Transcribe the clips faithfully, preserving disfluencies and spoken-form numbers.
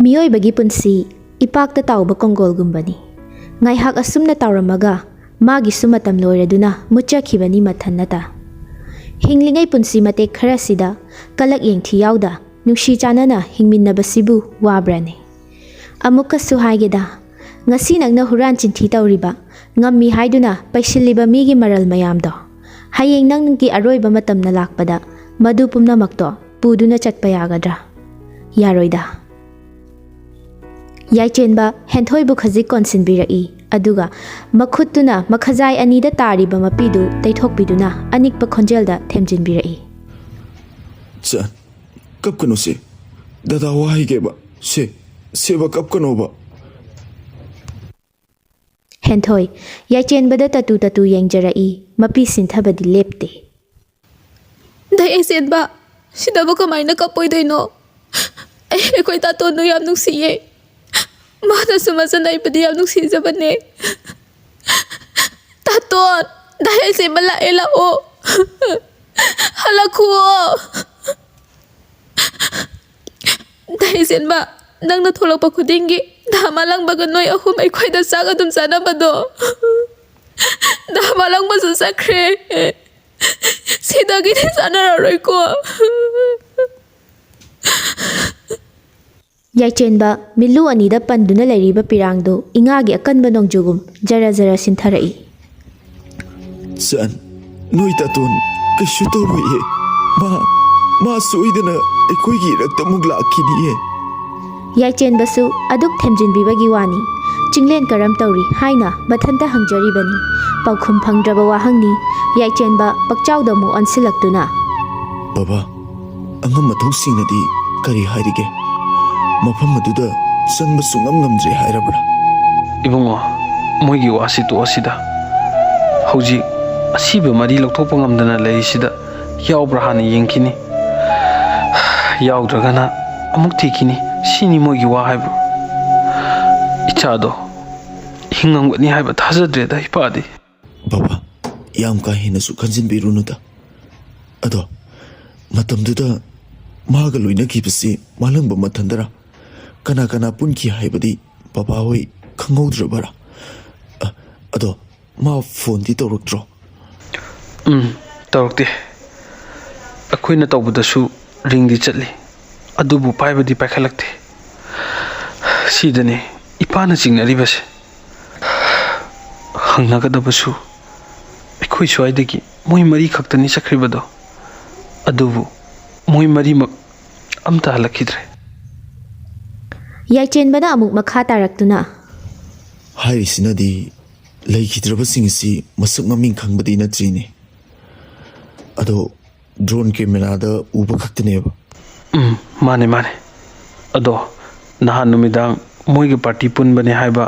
ꯃꯤꯑꯣꯏꯕꯒꯤ ꯄꯨꯟꯁꯤ ꯏꯄꯥꯛꯇ ꯇꯥꯎꯕ ꯀꯣꯡꯒꯣꯜꯒꯨꯝꯕꯅꯤ꯫ ꯉꯥꯏꯍꯥꯛ ꯑꯁꯨꯝꯅ ꯇꯥꯎꯔꯝꯃꯒ ꯃꯥꯒꯤꯁꯨ ꯃꯇꯝ ꯂꯣꯏꯔꯗꯨꯅ ꯃꯨꯠꯆꯈꯤꯕꯅꯤ ꯃꯊꯟꯅꯇ꯫ ꯍꯤꯡꯂꯤꯉꯩ ꯄꯨꯟꯁꯤ ꯃꯇꯦꯛ ꯈꯔꯁꯤꯗ ꯀꯂꯛ ꯌꯦꯡꯊꯤ ꯌꯥꯎꯗ ꯅꯨꯡꯁꯤ ꯆꯥꯟꯅꯅ ꯍꯤꯡꯃꯤꯟꯅꯕꯁꯤꯕꯨ ꯋꯥꯕ꯭ꯔꯅꯦ? ꯑꯃꯨꯛꯀꯁꯨ ꯍꯥꯏꯒꯦꯗ, ꯉꯁꯤ ꯅꯪꯅ ꯍꯨꯔꯥꯟ ꯆꯤꯟꯊꯤ ꯇꯧꯔꯤꯕ, ꯉꯝꯃꯤ ꯍꯥꯏꯗꯨꯅ ꯄꯩꯁꯤꯜꯂꯤꯕ ꯃꯤꯒꯤ ꯃꯔꯜ ꯃꯌꯥꯝꯗꯣ, ꯍꯌꯦꯡ ꯅꯪꯒꯤ ꯑꯔꯣꯏꯕ ꯃꯇꯝꯅ ꯂꯥꯛꯄꯗ ꯃꯗꯨ ꯄꯨꯝꯅꯃꯛꯇꯣ ꯄꯨꯗꯨꯅ ꯆꯠꯄ ꯌꯥꯒꯗ꯭ꯔꯥ? ꯌꯥꯔꯣꯏꯗ꯫ ꯌꯥꯏꯆꯦꯟꯕ ꯍꯦꯟꯊꯣꯏꯕꯨ ꯈꯖꯤꯛ ꯀꯣꯟꯁꯤꯟꯕꯤꯔꯛꯏ, ꯑꯗꯨꯒ ꯃꯈꯨꯠꯇꯨꯅ ꯃꯈꯖꯥꯏ ꯑꯅꯤꯗ ꯇꯥꯔꯤꯕ ꯃꯄꯤꯗꯨ ꯇꯩꯊꯣꯛꯄꯤꯗꯨꯅ ꯑꯅꯤꯛꯄ ꯈꯣꯟꯖꯦꯜꯗ ꯊꯦꯝꯖꯤꯟꯕꯤꯔꯛꯏ꯫ ꯆꯟ, ꯀꯞꯀꯅꯨꯁꯦ꯫ ꯗꯗꯥ ꯋꯥ ꯍꯥꯏꯒꯦꯕ꯫ ꯁꯦ, ꯁꯦꯕ, ꯀꯞꯀꯅꯣꯕ꯫ ꯍꯦꯟꯊꯣꯏ ꯌꯥꯏꯆꯦꯟꯕꯗ ꯇꯇꯨ ꯇꯇꯨ ꯌꯦꯡꯖꯔꯛꯏ, ꯃꯄꯤ ꯁꯤꯟꯊꯕꯗꯤ ꯂꯦꯞꯇꯦ꯫ ꯗꯥ ꯌꯥꯏꯆꯦꯟꯕ, ꯁꯤꯗꯕꯨ ꯀꯃꯥꯏꯅ ꯀꯞꯄꯣꯏꯗꯣꯏꯅꯣ? ꯑꯩ, ꯑꯩꯈꯣꯏ ꯇꯥꯇꯣꯟꯗꯨ ꯌꯥꯝ ꯅꯨꯡꯁꯤꯌꯦ꯫ ꯃꯥꯅꯁꯨ ꯃꯆꯟ ꯑꯩꯕꯨꯗꯤ ꯌꯥꯝ ꯅꯨꯡꯁꯤꯖꯕꯅꯦ꯫ ꯇꯥꯇꯣꯟ, ꯗꯥ ꯌꯥꯏꯆꯦꯟꯕ ꯂꯥꯛꯑꯦ, ꯂꯥꯛꯑꯣ꯫ ꯍꯜꯂꯛꯈꯨꯑꯣ꯫ ꯗꯥ ꯌꯥꯏꯆꯦꯟꯕ, ꯅꯪꯅ ꯊꯣꯛꯂꯛꯄ ꯈꯨꯗꯤꯡꯒꯤ ꯗꯥ ꯃꯥꯂꯪꯕꯒ ꯅꯣꯏ ꯑꯍꯨꯝ ꯑꯩꯈꯣꯏꯗ ꯆꯥꯛ ꯑꯗꯨꯝ ꯆꯥꯅꯕꯗꯣ꯫ ꯗꯥ ꯃꯥꯂꯪꯕꯁꯨ ꯆꯠꯈ꯭ꯔꯦ꯫ ꯁꯤꯗꯒꯤꯗꯤ ꯆꯥꯅꯔꯔꯣꯏꯀꯣ꯫ ꯌꯥꯏꯆꯦꯟꯕ ꯃꯤꯠꯂꯨ ꯑꯅꯤꯗ ꯄꯟꯗꯨꯅ ꯂꯩꯔꯤꯕ ꯄꯤꯔꯥꯡꯗꯨ ꯏꯉꯥꯒꯤ ꯑꯀꯟꯕ ꯅꯣꯡꯖꯨꯒꯨꯝ ꯖꯔ ꯖꯔ ꯁꯤꯟꯊꯔꯛꯏ꯫ ꯆꯟ, ꯅꯣꯏ ꯇꯥꯇꯣꯟ ꯀꯩꯁꯨ ꯇꯧꯔꯣꯏꯌꯦ꯫ ꯃꯥ, ꯃꯥ ꯁꯣꯏꯗꯅ ꯑꯩꯈꯣꯏꯒꯤ ꯏꯔꯛꯇ ꯑꯃꯨꯛ ꯂꯥꯛꯈꯤꯅꯤꯌꯦ꯫ ꯌꯥꯏꯆꯦꯟꯕꯁꯨ ꯑꯗꯨꯛ ꯊꯦꯝꯖꯤꯟꯕꯤꯕꯒꯤ ꯋꯥꯅꯤ꯫ ꯆꯤꯡꯂꯦꯟ ꯀꯔꯝ ꯇꯧꯔꯤ ꯍꯥꯏꯅ ꯃꯊꯟꯇ ꯍꯪꯖꯔꯤꯕꯅꯤ꯫ ꯄꯥꯎꯈꯨꯝ ꯐꯪꯗ꯭ꯔꯕ ꯋꯥꯍꯪꯅꯤ꯫ ꯌꯥꯏꯆꯦꯟꯕ ꯄꯛꯆꯥꯎꯗ ꯑꯃꯨꯛ ꯑꯣꯟꯁꯤꯜꯂꯛꯇꯨꯅ꯫ ꯕꯕꯥ, ꯑꯉꯝ ꯑꯊꯧꯁꯤꯡꯅꯗꯤ ꯀꯔꯤ ꯍꯥꯏꯔꯤꯒꯦ? ꯃꯐꯝ ꯑꯗꯨꯗ ꯆꯪꯕ ꯁꯨꯡꯉꯝ ꯉꯝꯗ꯭ꯔꯦ ꯍꯥꯏꯔꯕ꯭ꯔꯥ? ꯏꯕꯨꯡꯉꯣ, ꯃꯣꯏꯒꯤ ꯋꯥꯁꯤ ꯇꯣꯛꯑꯁꯤꯗ꯫ ꯍꯧꯖꯤꯛ ꯑꯁꯤꯕ ꯃꯔꯤ ꯂꯧꯊꯣꯛꯄ ꯉꯝꯗꯅ ꯂꯩꯔꯤꯁꯤꯗ ꯌꯥꯎꯕ꯭ꯔꯥ ꯍꯥꯟꯅ ꯌꯦꯡꯈꯤꯅꯤ꯫ ꯌꯥꯎꯗ꯭ꯔꯒꯅ ꯑꯃꯨꯛ ꯊꯤꯈꯤꯅꯤ꯫ ꯁꯤꯅꯤ ꯃꯣꯏꯒꯤ ꯋꯥ ꯍꯥꯏꯕꯨ꯫ ꯏꯆꯥꯗꯣ ꯍꯤꯡꯉꯝꯒꯅꯤ ꯍꯥꯏꯕ ꯊꯥꯖꯗ꯭ꯔꯦꯗ, ꯏꯄꯥꯗꯤ꯫ ꯕꯕꯥ, ꯌꯥꯝ ꯀꯥ ꯍꯦꯟꯅꯁꯨ ꯈꯟꯖꯤꯟꯕꯤꯔꯨꯅꯨꯗ꯫ ꯑꯗꯣ, ꯃꯇꯝꯗꯨꯗ ꯃꯥꯒ ꯂꯣꯏꯅꯈꯤꯕꯁꯤ ꯃꯥꯂꯪꯕ ꯃꯊꯟꯗꯔ? ꯀꯅꯥ ꯀꯅꯥ ꯄꯨꯟꯈꯤ ꯍꯥꯏꯕꯗꯤ ꯕꯕꯥ ꯍꯣꯏ ꯈꯪꯍꯧꯗ꯭ꯔꯕꯔꯥ? ꯑ, ꯑꯗꯣ, ꯃꯥ ꯐꯣꯟꯗꯤ ꯇꯧꯔꯛꯇ꯭ꯔꯣ? ꯎꯝ, ꯇꯧꯔꯛꯇꯦ꯫ ꯑꯩꯈꯣꯏꯅ ꯇꯧꯕꯗꯁꯨ ꯔꯤꯡꯗꯤ ꯆꯠꯂꯤ, ꯑꯗꯨꯕꯨ ꯄꯥꯏꯕꯗꯤ ꯄꯥꯏꯈꯠꯂꯛꯇꯦ꯫ ꯁꯤꯗꯅꯤ ꯏꯄꯥꯅ ꯆꯤꯡꯅꯔꯤꯕꯁꯦ꯫ ꯍꯪꯅꯒꯗꯕꯁꯨ ꯑꯩꯈꯣꯏ ꯁ꯭ꯋꯥꯏꯗꯒꯤ ꯃꯣꯏ ꯃꯔꯤ ꯈꯛꯇꯅꯤ ꯆꯠꯈ꯭ꯔꯤꯕꯗꯣ, ꯑꯗꯨꯕꯨ ꯃꯣꯏ ꯃꯔꯤꯃꯛ ꯑꯝꯇ ꯍꯜꯂꯛꯈꯤꯗ꯭ꯔꯦ꯫ ꯌꯥꯏꯆꯦꯟꯕꯅ ꯑꯃꯨꯛ ꯃꯈꯥ ꯇꯥꯔꯛꯇꯨꯅ, ꯍꯥꯏꯔꯤꯁꯤꯅꯗꯤ ꯂꯩꯈꯤꯗ꯭ꯔꯕꯁꯤꯡ ꯑꯁꯤ ꯃꯁꯛ ꯃꯃꯤꯡ ꯈꯪꯕꯗꯤ ꯅꯠꯇ꯭ꯔꯤꯅꯦ꯫ ꯑꯗꯣ, ꯗ꯭ꯔꯣꯟ ꯀꯦꯃꯦꯔꯥꯗ ꯎꯕ ꯈꯛꯇꯅꯦꯕ꯫ ꯎꯝ, ꯃꯥꯅꯦ, ꯃꯥꯅꯦ꯫ ꯑꯗꯣ ꯅꯍꯥꯟ ꯅꯨꯃꯤꯗꯥꯡ ꯃꯣꯏꯒꯤ ꯄꯥꯔꯇꯤ ꯄꯨꯟꯕꯅꯦ ꯍꯥꯏꯕ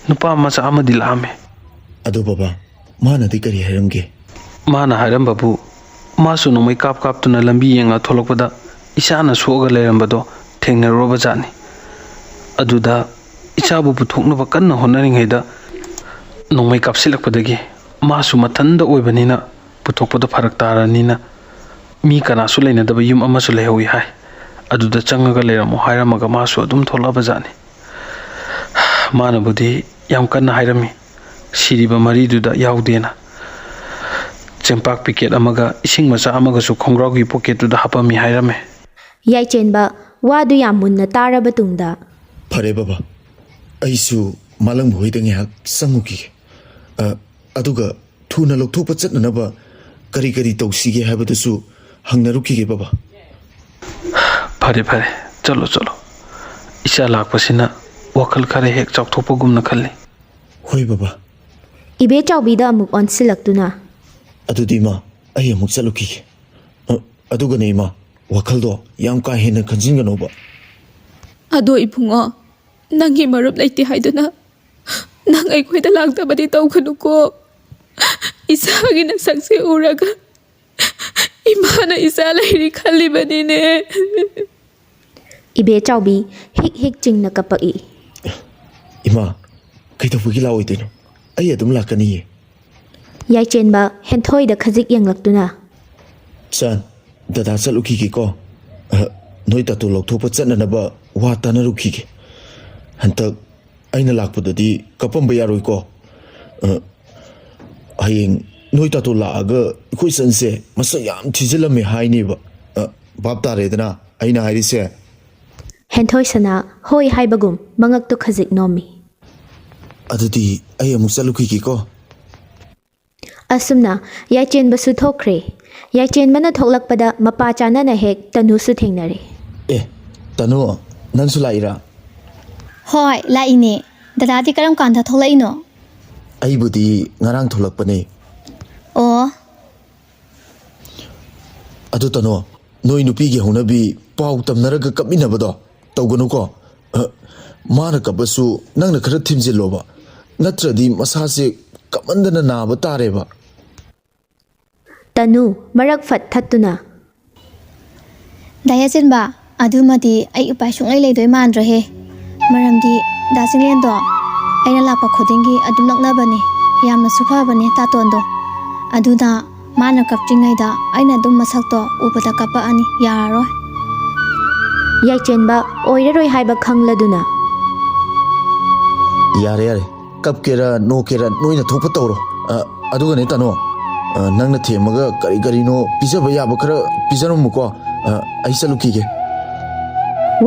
ꯅꯨꯄꯥ ꯃꯆꯥ ꯑꯃꯗꯤ ꯂꯥꯛꯑꯝꯃꯦ꯫ ꯑꯗꯣ ꯕꯕꯥ, ꯃꯥꯅꯗꯤ ꯀꯔꯤ ꯍꯥꯏꯔꯝꯒꯦ? ꯃꯥꯅ ꯍꯥꯏꯔꯝꯕꯕꯨ, ꯃꯥꯁꯨ ꯅꯣꯡꯃꯩ ꯀꯥꯞ ꯀꯥꯞꯇꯨꯅ ꯂꯝꯕꯤ ꯌꯦꯡꯂ ꯊꯣꯛꯂꯛꯄꯗ ꯏꯆꯥꯅ ꯁꯣꯛꯑꯒ ꯂꯩꯔꯝꯕꯗꯣ ꯊꯦꯡꯅꯔꯨꯔꯕ ꯖꯥꯠꯅꯤ꯫ ꯑꯗꯨꯗ ꯏꯆꯥꯕꯨ ꯄꯨꯊꯣꯛꯅꯕ ꯀꯟꯅ ꯍꯣꯠꯅꯔꯤꯉꯩꯗ ꯅꯣꯡꯃꯩ ꯀꯥꯞꯁꯤꯜꯂꯛꯄꯗꯒꯤ ꯃꯥꯁꯨ ꯃꯊꯟꯇ ꯑꯣꯏꯕꯅꯤꯅ ꯄꯨꯊꯣꯛꯄꯗꯣ ꯐꯔꯛ ꯇꯥꯔꯅꯤꯅ ꯃꯤ ꯀꯅꯥꯁꯨ ꯂꯩꯅꯗꯕ ꯌꯨꯝ ꯑꯃꯁꯨ ꯂꯩꯍꯧꯋꯤ ꯍꯥꯏ꯫ ꯑꯗꯨꯗ ꯆꯪꯉꯒ ꯂꯩꯔꯝꯃꯣ ꯍꯥꯏꯔꯝꯃꯒ ꯃꯥꯁꯨ ꯑꯗꯨꯝ ꯊꯣꯛꯂꯛꯑꯕ ꯖꯥꯠꯅꯤ꯫ ꯃꯥꯅꯕꯨꯗꯤ ꯌꯥꯝ ꯀꯟꯅ ꯍꯥꯏꯔꯝꯃꯤ, ꯁꯤꯔꯤꯕ ꯃꯔꯤꯗꯨꯗ ꯌꯥꯎꯗꯦꯅ꯫ ꯆꯦꯡꯄꯥꯛ ꯄꯤꯀꯦꯠ ꯑꯃꯒ ꯏꯁꯤꯡ ꯃꯆꯥ ꯑꯃꯒꯁꯨ ꯈꯣꯡꯒ꯭ꯔꯥꯎꯒꯤ ꯄꯣꯀꯦꯠꯇꯨꯗ ꯍꯥꯞꯄꯝꯃꯤ ꯍꯥꯏꯔꯝꯃꯦ꯫ ꯌꯥꯏꯆꯦꯟꯕ ꯋꯥꯗꯨ ꯌꯥꯝ ꯃꯨꯟꯅ ꯇꯥꯔꯕ ꯇꯨꯡꯗ, ꯐꯔꯦ ꯕꯕꯥ, ꯑꯩꯁꯨ ꯃꯥꯂꯪꯕ ꯍꯣꯏꯗ ꯉꯥꯏꯍꯥꯛ ꯆꯪꯉꯨꯈꯤꯒꯦ꯫ ꯑ, ꯑꯗꯨꯒ ꯊꯨꯅ ꯂꯧꯊꯣꯛꯄ ꯆꯠꯅꯅꯕ ꯀꯔꯤ ꯀꯔꯤ ꯇꯧꯁꯤꯒꯦ ꯍꯥꯏꯕꯗꯨꯁꯨ ꯍꯪꯅꯔꯨꯈꯤꯒꯦ ꯕꯕꯥ꯫ ꯐꯔꯦ ꯐꯔꯦ, ꯆꯠꯂꯣ ꯆꯠꯂꯣ꯫ ꯏꯆꯥ ꯂꯥꯛꯄꯁꯤꯅ ꯋꯥꯈꯜ ꯈꯔ ꯍꯦꯛ ꯆꯥꯎꯊꯣꯛꯄꯒꯨꯝꯅ ꯈꯜꯂꯤ꯫ ꯍꯣꯏ ꯕꯕꯥ꯫ ꯏꯕꯦꯆꯥꯎꯕꯤꯗ ꯑꯃꯨꯛ ꯑꯣꯟꯁꯤꯜꯂꯛꯇꯨꯅ, ꯑꯗꯨꯗꯤ ꯏꯃꯥ, ꯑꯩ ꯑꯃꯨꯛ ꯆꯠꯂꯨꯈꯤꯒꯦ꯫ ꯑ, ꯑꯗꯨꯒꯅꯦ ꯏꯃꯥ, ꯋꯥꯈꯜꯗꯣ ꯌꯥꯝ ꯀꯥ ꯍꯦꯟꯅ ꯈꯟꯖꯤꯟꯒꯅꯣꯕ꯫ ꯑꯗꯣ ꯏꯕꯨꯡꯉꯣ, ꯅꯪꯒꯤ ꯃꯔꯨꯞ ꯂꯩꯇꯦ ꯍꯥꯏꯗꯨꯅ ꯅꯪ ꯑꯩꯈꯣꯏꯗ ꯂꯥꯛꯇꯕꯗꯤ ꯇꯧꯒꯅꯨꯀꯣ꯫ ꯏꯆꯥꯒꯤ ꯅꯁꯛꯁꯦ ꯎꯔꯒ ꯏꯃꯥꯅ ꯏꯆꯥ ꯂꯩꯔꯤ ꯈꯜꯂꯤꯕꯅꯤꯅꯦ꯫ ꯏꯕꯦ ꯆꯥꯎꯕꯤ ꯍꯤꯛ ꯍꯤꯛ ꯆꯤꯡꯅ ꯀꯞꯄꯛꯏ꯫ "ꯏꯃꯥ, ꯀꯩꯗꯧꯕꯒꯤ ꯂꯥꯛꯑꯣꯏꯗꯣꯏꯅꯣ? ꯑꯩ ꯑꯗꯨꯝ ꯂꯥꯛꯀꯅꯤꯌꯦ꯫" ꯌꯥꯏꯆꯦꯟꯕ ꯍꯦꯟꯊꯣꯏꯗ ꯈꯖꯤꯛ ꯌꯦꯡꯂꯛꯇꯨꯅ, "ꯆꯟ, ꯗꯗꯥ ꯆꯠꯂꯨꯈꯤꯒꯦꯀꯣ꯫ ꯑ, ꯅꯣꯏ ꯇꯥꯇꯣ ꯂꯧꯊꯣꯛꯄ ꯆꯠꯅꯅꯕ ꯋꯥ ꯇꯥꯅꯔꯨꯈꯤꯒꯦ꯫ ꯍꯟꯇꯛ ꯑꯩꯅ ꯂꯥꯛꯄꯗꯗꯤ ꯀꯞꯄꯝꯕ ꯌꯥꯔꯣꯏꯀꯣ꯫ ꯑ, ꯍꯌꯦꯡ ꯅꯣꯏ ꯇꯥꯇꯣ ꯂꯥꯛꯑꯒ ꯑꯩꯈꯣꯏ ꯆꯟꯁꯦ ꯃꯁꯛ ꯌꯥꯝ ꯊꯤꯖꯤꯜꯂꯝꯃꯦ ꯍꯥꯏꯅꯦꯕ꯫ ꯑ, ꯚꯥꯞ ꯇꯥꯔꯦꯗꯅ ꯑꯩꯅ ꯍꯥꯏꯔꯤꯁꯦ?" ꯍꯦꯟꯊꯣꯏ ꯁꯅꯥ ꯍꯣꯏ ꯍꯥꯏꯕꯒꯨꯝ ꯃꯉꯛꯇꯨ ꯈꯖꯤꯛ ꯅꯣꯝꯃꯤ꯫ "ꯑꯗꯨꯗꯤ ꯑꯩ ꯑꯃꯨꯛ ꯆꯠꯂꯨꯈꯤꯒꯦꯀꯣ꯫" ꯑꯁꯨꯝꯅ ꯌꯥꯏꯆꯦꯟꯕꯁꯨ ꯊꯣꯛꯈ꯭ꯔꯦ꯫ ꯌꯥꯏꯆꯦꯟꯕꯅ ꯊꯣꯛꯂꯛꯄꯗ ꯃꯄꯥ ꯆꯥꯅꯅ ꯍꯦꯛ ꯇꯅꯨꯁꯨ ꯊꯦꯡꯅꯔꯦ꯫ "ꯑꯦ, ꯇꯅꯨ, ꯅꯪꯁꯨ ꯂꯥꯛꯏꯔꯥ?" "ꯍꯣꯏ, ꯂꯥꯛꯏꯅꯦ꯫ ꯗꯗꯥꯗꯤ ꯀꯔꯝ ꯀꯥꯟꯗ ꯊꯣꯛꯂꯛꯏꯅꯣ?" "ꯑꯩꯕꯨꯗꯤ ꯉꯔꯥꯡ ꯊꯣꯛꯂꯛꯄꯅꯦ꯫" "ꯑꯣ꯫" "ꯑꯗꯨ ꯇꯅꯣ, ꯅꯣꯏ ꯅꯨꯄꯤꯒꯤ ꯍꯧꯅꯕꯤ ꯄꯥꯎ ꯇꯝꯅꯔꯒ ꯀꯞꯃꯤꯟꯅꯕꯗꯣ ꯇꯧꯒꯅꯨꯀꯣ꯫ ꯑ, ꯃꯥꯅ ꯀꯞꯄꯁꯨ ꯅꯪꯅ ꯈꯔ ꯊꯤꯝꯖꯤꯜꯂꯣꯕ, ꯅꯠꯇ꯭ꯔꯗꯤ ꯃꯁꯥꯁꯦ ꯀꯞꯃꯟꯗꯅ ꯅꯥꯕ ꯇꯥꯔꯦꯕ꯫" ꯇꯅꯨ ꯃꯔꯛ ꯐꯠ ꯊꯠꯇꯨꯅ, "ꯗꯥ ꯌꯥꯏꯆꯦꯟꯕ, ꯑꯗꯨꯃꯗꯤ ꯑꯩ ꯎꯄꯥꯏ ꯁꯨꯡꯂꯩ ꯂꯩꯗꯣꯏ ꯃꯥꯟꯗ꯭ꯔꯦꯍꯦ꯫ ꯃꯔꯝꯗꯤ ꯗꯥ ꯆꯤꯡꯂꯦꯟꯗꯣ ꯑꯩꯅ ꯂꯥꯛꯄ ꯈꯨꯗꯤꯡꯒꯤ ꯑꯗꯨꯝ ꯂꯛꯅꯕꯅꯦ꯫ ꯌꯥꯝꯅꯁꯨ ꯐꯕꯅꯦ ꯇꯥꯇꯣꯟꯗꯣ꯫ ꯑꯗꯨꯅ ꯃꯥꯅ ꯀꯞꯇ꯭ꯔꯤꯉꯩꯗ ꯑꯩꯅ ꯑꯗꯨꯝ ꯃꯁꯛꯇꯣ ꯎꯕꯗ ꯀꯞꯄꯛꯑꯅꯤ꯫ ꯌꯥꯔꯔꯣꯏ꯫" ꯌꯥꯏꯆꯦꯟꯕ ꯑꯣꯏꯔꯔꯣꯏ ꯍꯥꯏꯕ ꯈꯪꯂꯗꯨꯅ, "ꯌꯥꯔꯦ, ꯌꯥꯔꯦ꯫ ꯀꯞꯀꯦꯔꯥ, ꯅꯣꯛꯀꯦꯔꯥ, ꯅꯣꯏꯅ ꯊꯣꯛꯄ ꯇꯧꯔꯣ꯫ ꯑ, ꯑꯗꯨꯒꯅꯦ ꯇꯥꯅꯣ, ꯑ, ꯅꯪꯅ ꯊꯦꯝꯃꯒ ꯀꯔꯤ ꯀꯔꯤꯅꯣ ꯄꯤꯖꯕ ꯌꯥꯕ ꯈꯔ ꯄꯤꯖꯔꯝꯃꯨꯀꯣ꯫ ꯑ, ꯑꯩ ꯆꯠꯂꯨꯈꯤꯒꯦ꯫"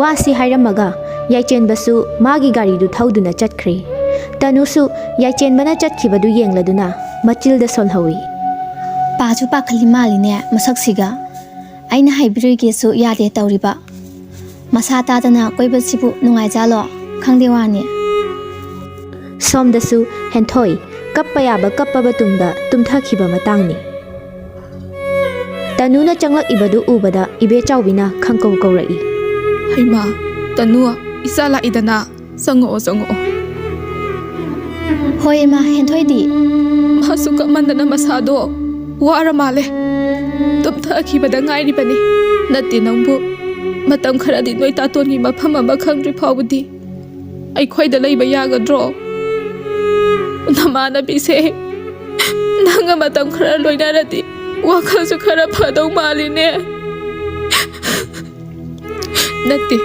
ꯋꯥꯁꯤ ꯍꯥꯏꯔꯝꯃꯒ ꯌꯥꯏꯆꯦꯟꯕꯁꯨ ꯃꯥꯒꯤ ꯒꯥꯔꯤꯗꯨ ꯊꯧꯗꯨꯅ ꯆꯠꯈ꯭ꯔꯦ꯫ ꯇꯅꯨꯁꯨ ꯌꯥꯏꯆꯦꯟꯕꯅ ꯆꯠꯈꯤꯕꯗꯨ ꯌꯦꯡꯂꯗꯨꯅ ꯃꯆꯤꯜꯗ ꯁꯣꯜꯍꯧꯏ꯫ "ꯄꯥꯁꯨ ꯄꯥꯈꯠꯂꯤ ꯃꯥꯜꯂꯤꯅꯦ ꯃꯁꯛꯁꯤꯒ꯫ ꯑꯩꯅ ꯍꯥꯏꯕꯤꯔꯣꯏꯒꯦꯁꯨ ꯌꯥꯗꯦ ꯇꯧꯔꯤꯕ꯫ ꯃꯁꯥ ꯇꯥꯗꯅ ꯀꯣꯏꯕꯁꯤꯕꯨ ꯅꯨꯡꯉꯥꯏꯖꯥꯠꯂꯣ? ꯈꯪꯗꯦ ꯋꯥꯅꯤ꯫" ꯁꯣꯝꯗꯁꯨ ꯍꯦꯟꯊꯣꯏ ꯀꯞꯄ ꯌꯥꯕ ꯀꯞꯄꯕ ꯇꯨꯡꯗ ꯇꯨꯝꯊꯈꯤꯕ ꯃꯇꯥꯡꯅꯤ꯫ ꯇꯅꯨꯅ ꯆꯪꯂꯛꯏꯕꯗꯨ ꯎꯕꯗ ꯏꯕꯦꯆꯥꯎꯕꯤꯅ ꯈꯪꯀꯧ ꯀꯧꯔꯛꯏ꯫ "ꯍꯩꯃꯥ, ꯇꯅꯨ, ꯏꯆꯥ ꯂꯥꯛꯏꯗꯅ, ꯆꯪꯉꯛꯑꯣ, ꯆꯪꯉꯛꯑꯣ꯫" "ꯍꯣꯏ ꯏꯃꯥ, ꯍꯦꯟꯊꯣꯏꯗꯤ?" ꯃꯥꯁꯨ ꯀꯞꯃꯟꯗꯅ ꯃꯁꯥꯗꯣ ꯋꯥꯔ ꯃꯥꯜꯂꯦ꯫ ꯇꯨꯝꯊꯈꯤꯕꯗ ꯉꯥꯏꯔꯤꯕꯅꯤ꯫ ꯅꯠꯇꯦ ꯅꯪꯕꯨ, ꯃꯇꯝ ꯈꯔꯗꯤ ꯅꯣꯏ ꯇꯥꯇꯣꯟꯒꯤ ꯃꯐꯝ ꯑꯃ ꯈꯪꯗ꯭ꯔꯤ ꯐꯥꯎꯕꯗꯤ ꯑꯩꯈꯣꯏꯗ ꯂꯩꯕ ꯌꯥꯒꯗ꯭ꯔꯣ? ꯅꯃꯥꯟꯅꯕꯤꯁꯦ ꯅꯪꯒ ꯃꯇꯝ ꯈꯔ ꯂꯣꯏꯅꯔꯗꯤ ꯋꯥꯈꯜꯁꯨ ꯈꯔ ꯐꯗꯧ ꯃꯥꯜꯂꯤꯅꯦ꯫ ꯅꯠꯇꯦ,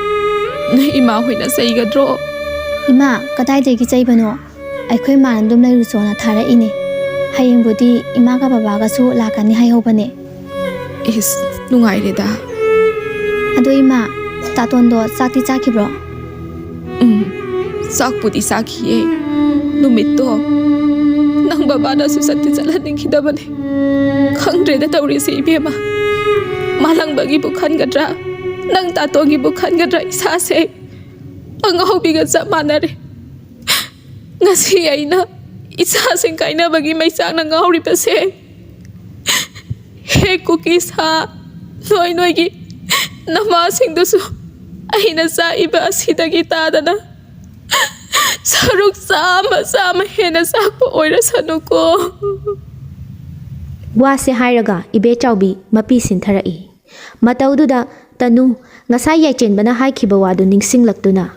ꯅꯣꯏ ꯏꯃꯥ ꯍꯣꯏꯅ ꯆꯩꯒꯗ꯭ꯔꯣ? ꯏꯃꯥ, ꯀꯗꯥꯏꯗꯒꯤ ꯆꯩꯕꯅꯣ? ꯑꯩꯈꯣꯏ ꯃꯥꯅ ꯑꯗꯨꯝ ꯂꯩꯔꯨꯆꯣꯅ ꯊꯥꯔꯛꯏꯅꯦ꯫ ꯍꯌꯦꯡꯕꯨꯗꯤ ꯏꯃꯥꯒ ꯕꯕꯥꯒꯁꯨ ꯂꯥꯛꯀꯅꯤ ꯍꯥꯏꯍꯧꯕꯅꯦ꯫ ꯏꯁ, ꯅꯨꯡꯉꯥꯏꯔꯦꯗ꯫ ꯑꯗꯣ ꯏꯃꯥ, ꯇꯥꯇꯣꯟꯗꯣ ꯆꯥꯛꯇꯤ ꯆꯥꯈꯤꯕ꯭ꯔꯣ? ꯎꯝ, ꯆꯥꯛꯄꯨꯗꯤ ꯆꯥꯈꯤꯌꯦ꯫ ꯅꯨꯃꯤꯠꯇꯣ ꯅꯪ ꯕꯕꯥꯅꯁꯨ ꯆꯠꯇꯤ ꯆꯠꯍꯟꯅꯤꯡꯈꯤꯗꯕꯅꯦ꯫ ꯈꯪꯗ꯭ꯔꯦꯗ ꯇꯧꯔꯤꯁꯦ ꯏꯕꯦꯝꯃ꯫ ꯃꯥꯂꯪꯕꯒꯤꯕꯨ ꯈꯟꯒꯗ꯭ꯔꯥ, ꯅꯪ ꯇꯥꯇꯣꯟꯒꯤꯕꯨ ꯈꯟꯒꯗ꯭ꯔꯥ, ꯏꯁꯥꯁꯦ ꯑꯉꯥꯎꯕꯤꯒ ꯆꯞ ꯃꯥꯟꯅꯔꯦ꯫ ꯉꯁꯤ ꯑꯩꯅ ꯏꯆꯥꯁꯤꯡ ꯀꯥꯏꯅꯕꯒꯤ ꯃꯩꯆꯥꯛꯅ ꯉꯥꯎꯔꯤꯕꯁꯦ꯫ ꯍꯦ ꯀꯨꯀꯤ ꯁꯥ, ꯅꯣꯏ ꯅꯣꯏꯒꯤ ꯅꯃꯥꯁꯤꯡꯗꯨꯁꯨ ꯑꯩꯅ ꯆꯥꯛꯏꯕ ꯑꯁꯤꯗꯒꯤ ꯇꯥꯗꯅ ꯁꯔꯨꯛ ꯆꯥꯝꯃ, ꯆꯥꯝꯃ ꯍꯦꯟꯅ ꯆꯥꯛꯄ ꯑꯣꯏꯔꯁꯅꯨꯀꯣ꯫ ꯋꯥꯁꯦ ꯍꯥꯏꯔꯒ ꯏꯕꯦꯆꯥꯎꯕꯤ ꯃꯄꯤ ꯁꯤꯟꯊꯔꯛꯏ꯫ ꯃꯇꯧꯗꯨꯗ ꯇꯅꯨ ꯉꯁꯥꯏ ꯌꯥꯏꯆꯦꯟꯕꯅ ꯍꯥꯏꯈꯤꯕ ꯋꯥꯗꯨ ꯅꯤꯡꯁꯤꯡꯂꯛꯇꯨꯅ,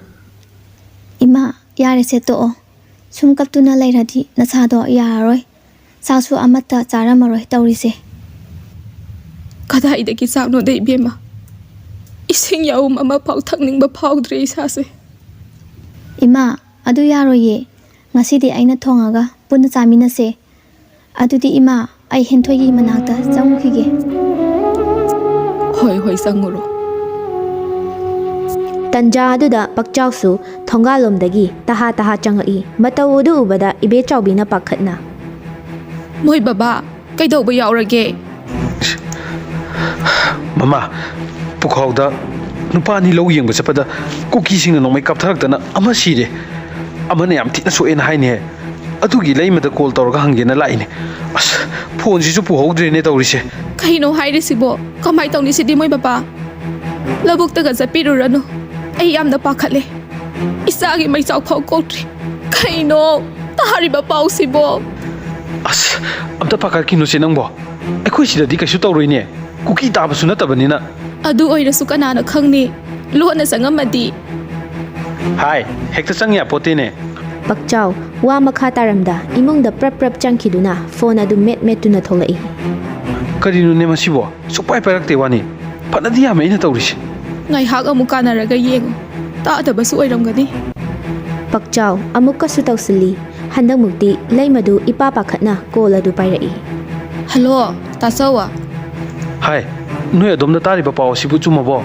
ꯏꯃꯥ, ꯌꯥꯔꯦꯁꯦ, ꯇꯣꯛꯑꯣ꯫ ꯁꯨꯝ ꯀꯞꯇꯨꯅ ꯂꯩꯔꯗꯤ ꯅꯁꯥꯗꯣ ꯌꯥꯔꯔꯣꯏ꯫ ꯆꯥꯛꯁꯨ ꯑꯃꯠꯇ ꯆꯥꯔꯝꯃꯔꯣꯏ ꯇꯧꯔꯤꯁꯦ꯫ ꯀꯗꯥꯏꯗꯒꯤ ꯆꯥꯛꯅꯣꯗ ꯏꯕꯦꯝꯃ? ꯏꯁꯤꯡ ꯌꯥꯎꯝ ꯑꯃꯐꯥꯎ ꯊꯛꯅꯤꯡꯕ ꯐꯥꯎꯗ꯭ꯔꯦ ꯏꯁꯥꯁꯦ꯫ ꯏꯃꯥ, ꯑꯗꯨ ꯌꯥꯔꯣꯏꯌꯦ꯫ ꯉꯁꯤꯗꯤ ꯑꯩꯅ ꯊꯣꯡꯉꯒ ꯄꯨꯟꯅ ꯆꯥꯃꯤꯟꯅꯁꯦ꯫ ꯑꯗꯨꯗꯤ ꯏꯃꯥ, ꯑꯩ ꯍꯦꯟꯊꯣꯏꯒꯤ ꯃꯅꯥꯛꯇ ꯆꯪꯉꯨꯈꯤꯒꯦ꯫ ꯍꯣꯏ, ꯍꯣꯏ, ꯆꯪꯉꯨꯔꯣ꯫ ꯇꯟꯖꯥ ꯑꯗꯨꯗ ꯄꯛꯆꯥꯎꯁꯨ ꯊꯣꯡꯒꯥꯜꯂꯣꯝꯗꯒꯤ ꯇꯍꯥ ꯇꯍꯥ ꯆꯪꯉꯛꯏ꯫ ꯃꯇꯧ ꯑꯗꯨ ꯎꯕꯗ ꯏꯕꯦꯆꯥꯎꯕꯤꯅ ꯄꯥꯈꯠꯅ, ꯃꯣꯏ ꯕꯕꯥ, ꯀꯩꯗꯧꯕ ꯌꯥꯎꯔꯒꯦ? ꯃꯃꯥ, ꯄꯨꯈꯥꯎꯗ ꯅꯨꯄꯥ ꯑꯅꯤ ꯂꯧ ꯌꯦꯡꯕ ꯆꯠꯄꯗ ꯀꯨꯀꯤꯁꯤꯡꯅ ꯅꯣꯡꯃꯩ ꯀꯥꯞꯊꯔꯛꯇꯅ ꯑꯃ ꯁꯤꯔꯦ, ꯑꯃꯅ ꯌꯥꯝ ꯊꯤꯅ ꯁꯣꯛꯑꯦꯅ ꯍꯥꯏꯅꯦ꯫ ꯑꯗꯨꯒꯤ ꯂꯩꯃꯗ ꯀꯣꯜ ꯇꯧꯔꯒ ꯍꯪꯒꯦꯅ ꯂꯥꯛꯏꯅꯦ꯫ ꯑꯁ, ꯐꯣꯟꯁꯤꯁꯨ ꯄꯨꯍꯧꯗ꯭ꯔꯦꯅꯦ ꯇꯧꯔꯤꯁꯦ꯫ ꯀꯩꯅꯣ ꯍꯥꯏꯔꯤꯁꯤꯕꯣ? ꯀꯃꯥꯏꯅ ꯇꯧꯅꯤ ꯁꯤꯗꯤ ꯃꯣꯏ ꯕꯕꯥ? ꯂꯧꯕꯨꯛꯇꯒ ꯆꯠꯄꯤꯔꯨꯔꯅꯨ꯫ ꯑꯩ ꯌꯥꯝꯅ ꯄꯥꯈꯠꯂꯦ꯫ ꯏꯆꯥꯒꯤ ꯃꯩꯆꯥꯎ ꯐꯥꯎ ꯀꯣꯛꯇ꯭ꯔꯤ꯫ ꯀꯩꯅꯣ ꯇꯥꯔꯤꯕ ꯄꯥꯎꯁꯤꯕꯣ? ꯑꯁ, ꯑꯝꯇ ꯄꯥꯈꯠꯈꯤꯅꯨꯁꯦ ꯅꯪꯕꯣ꯫ ꯑꯩꯈꯣꯏ ꯁꯤꯗꯗꯤ ꯀꯩꯁꯨ ꯇꯧꯔꯣꯏꯅꯦ꯫ ꯀꯨꯀꯤ ꯇꯥꯕꯁꯨ ꯅꯠꯇꯕꯅꯤꯅ꯫ ꯑꯗꯨ ꯑꯣꯏꯔꯁꯨ ꯀꯅꯥꯅ ꯈꯪꯅꯤ? ꯂꯣꯟꯅ ꯆꯪꯉꯝꯃꯗꯤ? ꯍꯥꯏ, ꯍꯦꯛꯇ ꯆꯪ ꯌꯥꯄꯣꯠꯇꯦꯅꯦ꯫ ꯄꯛꯆꯥꯎ ꯋꯥ ꯃꯈꯥ ꯇꯥꯔꯝꯗ ꯏꯃꯨꯡꯗ ꯄ꯭ꯔꯞ ꯄ꯭ꯔꯞ ꯆꯪꯈꯤꯗꯨꯅ ꯐꯣꯟ ꯑꯗꯨ ꯃꯦꯠ ꯃꯦꯠꯇꯨꯅ ꯊꯣꯛꯂꯛꯏ꯫ ꯀꯔꯤꯅꯣꯅꯦ ꯃꯁꯤꯕꯣ? ꯁꯨꯛꯄꯥꯏ ꯄꯥꯏꯔꯛꯇꯦ ꯋꯥꯅꯤ꯫ ꯐꯅꯗꯤ ꯌꯥꯝꯃꯦ ꯑꯩꯅ ꯇꯧꯔꯤꯁꯦ꯫ ꯉꯥꯏꯍꯥꯛ ꯑꯃꯨꯛ ꯀꯥꯟꯅꯔꯒ ꯌꯦꯡꯉꯨ꯫ ꯇꯥꯗꯕꯁꯨ ꯑꯣꯏꯔꯝꯒꯅꯤ꯫ ꯄꯛꯆꯥꯎ ꯑꯃꯨꯛꯀꯁꯨ ꯇꯧꯁꯤꯜꯂꯤ꯫ ꯍꯟꯗꯛꯃꯨꯛꯇꯤ ꯂꯩꯃꯗꯨ ꯏꯄꯥ ꯄꯥꯈꯠꯅ ꯀꯣꯜ ꯑꯗꯨ ꯄꯥꯏꯔꯛꯏ꯫ ꯍꯜꯂꯣ, ꯇꯥꯆꯧ꯫ ꯍꯥꯏ, ꯅꯣꯏ ꯑꯗꯣꯝꯗ ꯇꯥꯔꯤꯕ ꯄꯥꯎ ꯑꯁꯤꯕꯨ ꯆꯨꯝꯃꯕꯣ?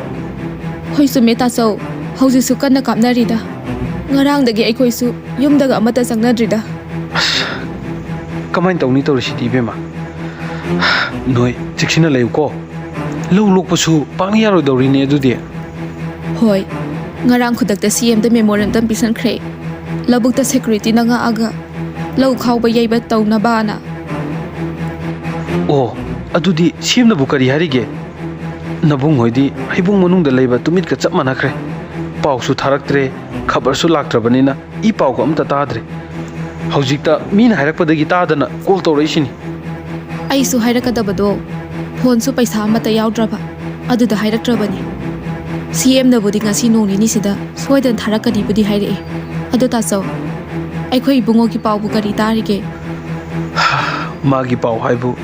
ꯍꯣꯏ, ꯆꯨꯝꯃꯦ ꯇꯥꯆꯧ꯫ ꯍꯧꯖꯤꯛꯁꯨ ꯀꯟꯅ ꯀꯥꯞꯅꯔꯤꯗ꯫ ꯉꯔꯥꯡꯗꯒꯤ ꯑꯩꯈꯣꯏꯁꯨ ꯌꯨꯝꯗꯒ ꯑꯃꯠꯇ ꯆꯪꯅꯗ꯭ꯔꯤꯗ꯫ ꯑꯁ, ꯀꯃꯥꯏꯅ ꯇꯧꯅꯤ ꯇꯧꯔꯤꯁꯤꯗꯤ ꯏꯕꯦꯝꯃ? ꯅꯣꯏ ꯆꯦꯛꯁꯤꯟꯅ ꯂꯩꯌꯨꯀꯣ꯫ ꯂꯧ ꯂꯣꯛꯄꯁꯨ ꯄꯥꯛꯅ ꯌꯥꯔꯣꯏꯗꯧꯔꯤꯅꯦ ꯑꯗꯨꯗꯤ꯫ ꯍꯣꯏ, ꯉꯔꯥꯡ ꯈꯨꯗꯛꯇ ꯁꯤ ꯑꯦꯝꯗ ꯃꯦꯃꯣꯔꯦꯟꯗꯝ ꯄꯤꯁꯟꯈ꯭ꯔꯦ꯫ ꯂꯧꯕꯨꯛꯇ ꯁꯦꯀ꯭ꯌꯨꯔꯤꯇꯤꯅ ꯉꯥꯛꯑꯒ ꯂꯧ ꯈꯥꯎꯕ ꯌꯩꯕ ꯇꯧꯅꯕꯅ꯫ ꯑꯣ, ꯑꯗꯨꯗꯤ ꯁꯤ ꯑꯦꯝꯅꯕꯨ ꯀꯔꯤ ꯍꯥꯏꯔꯤꯒꯦ? ꯅꯕꯨꯡ ꯍꯣꯏꯗꯤ ꯍꯩꯕꯨꯡ ꯃꯅꯨꯡꯗ ꯂꯩꯕ ꯇꯨꯃꯤꯠꯀ ꯆꯞ ꯃꯥꯟꯅꯈ꯭ꯔꯦ꯫ ꯄꯥꯎꯁꯨ ꯊꯥꯔꯛꯇ꯭ꯔꯦ, ꯈꯕꯔꯁꯨ ꯂꯥꯛꯇ꯭ꯔꯕꯅꯤꯅ ꯏ ꯄꯥꯎꯒ ꯑꯝꯇ ꯇꯥꯗ꯭ꯔꯦ꯫ ꯍꯧꯖꯤꯛꯇ ꯃꯤꯅ ꯍꯥꯏꯔꯛꯄꯗꯒꯤ ꯇꯥꯗꯅ ꯀꯣꯜ ꯇꯧꯔꯛꯏꯁꯤꯅꯤ꯫ ꯑꯩꯁꯨ ꯍꯥꯏꯔꯛꯀꯗꯕꯗꯣ, ꯐꯣꯟꯁꯨ ꯄꯩꯁꯥ ꯑꯃꯠꯇ ꯌꯥꯎꯗ꯭ꯔꯕ, ꯑꯗꯨꯗ ꯍꯥꯏꯔꯛꯇ꯭ꯔꯕꯅꯤ꯫ ꯁꯤ ꯑꯦꯝꯅꯕꯨꯗꯤ ꯉꯁꯤ ꯅꯣꯡ ꯅꯤꯅꯤꯁꯤꯗ ꯁꯣꯏꯗꯅ ꯊꯥꯔꯛꯀꯅꯤꯕꯨꯗꯤ ꯍꯥꯏꯔꯛꯏ꯫ ꯑꯗꯣ ꯇꯥꯆꯧ, ꯑꯩꯈꯣꯏ ꯏꯕꯨꯡꯉꯣꯒꯤ ꯄꯥꯎꯕꯨ ꯀꯔꯤ ꯇꯥꯔꯤꯒꯦ? ꯃꯥꯒꯤ ꯄꯥꯎ ꯍꯥꯏꯕꯨ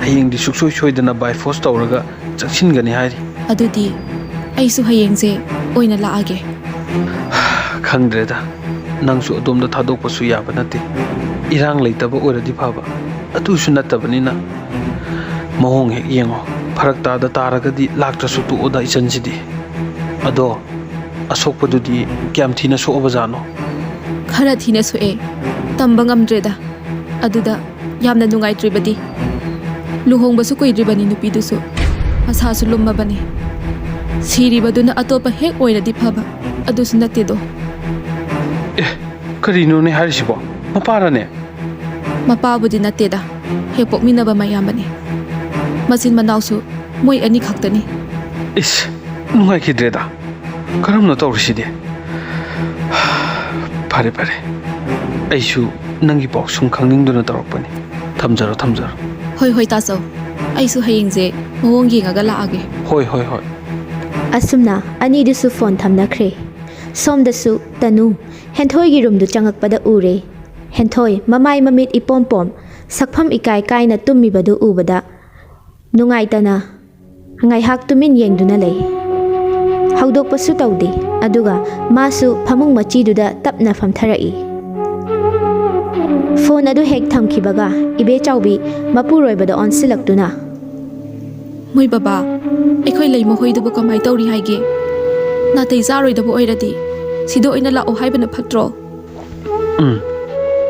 ꯍꯌꯦꯡꯗꯤ ꯁꯨꯛꯁꯣꯏ ꯁꯣꯏꯗꯅ by force ꯇꯧꯔꯒ ꯆꯪꯁꯤꯟꯒꯅꯤ ꯍꯥꯏꯔꯤ꯫ ꯑꯗꯨꯗꯤ ꯑꯩꯁꯨ ꯍꯌꯦꯡꯁꯦ ꯑꯣꯏꯅ ꯂꯥꯛꯑꯒꯦ꯫ ꯈꯪꯗ꯭ꯔꯦꯗ, ꯅꯪꯁꯨ ꯑꯗꯣꯝꯗ ꯊꯥꯗꯣꯛꯄꯁꯨ ꯌꯥꯕ ꯅꯠꯇꯦ꯫ ꯏꯔꯥꯡ ꯂꯩꯇꯕ ꯑꯣꯏꯔꯗꯤ ꯐꯕ, ꯑꯗꯨꯁꯨ ꯅꯠꯇꯕꯅꯤꯅ꯫ ꯃꯑꯣꯡ ꯍꯦꯛ ꯌꯦꯡꯉꯣ, ꯐꯔꯛ ꯇꯥꯗ ꯇꯥꯔꯒꯗꯤ ꯂꯥꯛꯇ꯭ꯔꯁꯨ ꯇꯣꯛꯑꯣꯗ ꯏꯆꯟꯁꯤꯗꯤ꯫ ꯑꯗꯣ ꯑꯁꯣꯛꯄꯗꯨꯗꯤ ꯀꯌꯥꯝ ꯊꯤꯅ ꯁꯣꯛꯑꯕꯖꯥꯠꯅꯣ? ꯈꯔ ꯊꯤꯅ ꯁꯣꯛꯑꯦ, ꯇꯝꯕ ꯉꯝꯗ꯭ꯔꯦꯗ꯫ ꯑꯗꯨꯗ ꯌꯥꯝꯅ ꯅꯨꯡꯉꯥꯏꯇ꯭ꯔꯤꯕꯗꯤ, ꯂꯨꯍꯣꯡꯕꯁꯨ ꯀꯨꯏꯗ꯭ꯔꯤꯕꯅꯤ ꯅꯨꯄꯤꯗꯨꯁꯨ, ꯃꯁꯥꯁꯨ ꯂꯨꯝꯃꯕꯅꯤ꯫ ꯁꯤꯔꯤꯕꯗꯨꯅ ꯑꯇꯣꯞꯄ ꯍꯦꯛ ꯑꯣꯏꯔꯗꯤ ꯐꯕ, ꯑꯗꯨꯁꯨ ꯅꯠꯇꯦꯗꯣ꯫ ꯑꯦ, ꯀꯔꯤꯅꯣꯅꯦ ꯍꯥꯏꯔꯤꯁꯤꯕꯣ? ꯃꯄꯥꯔꯅꯦ? ꯃꯄꯥꯕꯨꯗꯤ ꯅꯠꯇꯦꯗ, ꯍꯦꯛ ꯄꯣꯛꯃꯤꯟꯅꯕ ꯃꯌꯥꯝꯕꯅꯤ꯫ ꯃꯆꯤꯟ ꯃꯅꯥꯎꯁꯨ ꯃꯣꯏ ꯑꯅꯤ ꯈꯛꯇꯅꯤ꯫ ꯏꯁ, ꯅꯨꯡꯉꯥꯏꯈꯤꯗ꯭ꯔꯦꯗ꯫ ꯀꯔꯝꯅꯣ ꯇꯧꯔꯤꯁꯤꯗꯤ? ꯐꯔꯦ, ꯐꯔꯦ꯫ ꯑꯩꯁꯨ ꯅꯪꯒꯤ ꯄꯥꯎ ꯁꯨꯝ ꯈꯪꯅꯤꯡꯗꯨꯅ ꯇꯧꯔꯛꯄꯅꯤ꯫ ꯊꯝꯖꯔꯣ, ꯊꯝꯖꯔꯣ꯫ ꯍꯣꯏ ꯍꯣꯏ ꯇꯥꯆꯧ, ꯑꯩꯁꯨ ꯍꯌꯦꯡꯁꯦ ꯃꯑꯣꯡ ꯌꯦꯡꯉꯒ ꯂꯥꯛꯑꯒꯦ꯫ ꯍꯣꯏ, ꯍꯣꯏ, ꯍꯣꯏ꯫ ꯑꯁꯨꯝꯅ ꯑꯅꯤꯗꯨꯁꯨ ꯐꯣꯟ ꯊꯝꯅꯈ꯭ꯔꯦ꯫ ꯁꯣꯝꯗꯁꯨ ꯇꯅꯨ ꯍꯦꯟꯊꯣꯏꯒꯤ ꯔꯨꯝꯗꯨ ꯆꯪꯉꯛꯄꯗ ꯎꯔꯦ꯫ ꯍꯦꯟꯊꯣꯏ ꯃꯃꯥꯏ ꯃꯃꯤꯠ ꯏꯄꯣꯝ ꯄꯣꯝ, ꯁꯛꯐꯝ ꯏꯀꯥꯏ ꯀꯥꯏꯅ ꯇꯨꯝꯃꯤꯕꯗꯨ ꯎꯕꯗ ꯅꯨꯡꯉꯥꯏꯇꯅ ꯉꯥꯏꯍꯥꯛ ꯇꯨꯃꯤꯟ ꯌꯦꯡꯗꯨꯅ ꯂꯩ꯫ ꯍꯧꯗꯣꯛꯄꯁꯨ ꯇꯧꯗꯦ꯫ ꯑꯗꯨꯒ ꯃꯥꯁꯨ ꯐꯃꯨꯡ ꯃꯆꯤꯗꯨꯗ ꯇꯞꯅ ꯐꯝꯊꯔꯛꯏ꯫ ꯐꯣꯟ ꯑꯗꯨ ꯍꯦꯛ ꯊꯝꯈꯤꯕꯒ ꯏꯕꯦꯆꯥꯎꯕꯤ ꯃꯄꯨꯔꯣꯏꯕꯗ ꯑꯣꯟꯁꯤꯜꯂꯛꯇꯨꯅ, ꯃꯣꯏ ꯕꯕꯥ, ꯑꯩꯈꯣꯏ ꯂꯩꯃꯍꯣꯏꯗꯨꯕꯨ ꯀꯃꯥꯏ ꯇꯧꯔꯤ ꯍꯥꯏꯒꯦ? ꯅꯥꯇꯩ ꯆꯥꯔꯣꯏꯗꯕ ꯑꯣꯏꯔꯗꯤ ꯁꯤꯗ ꯑꯣꯏꯅ ꯂꯥꯛꯑꯣ ꯍꯥꯏꯕꯅ ꯐꯠꯇ꯭ꯔꯣ? ꯎꯝ,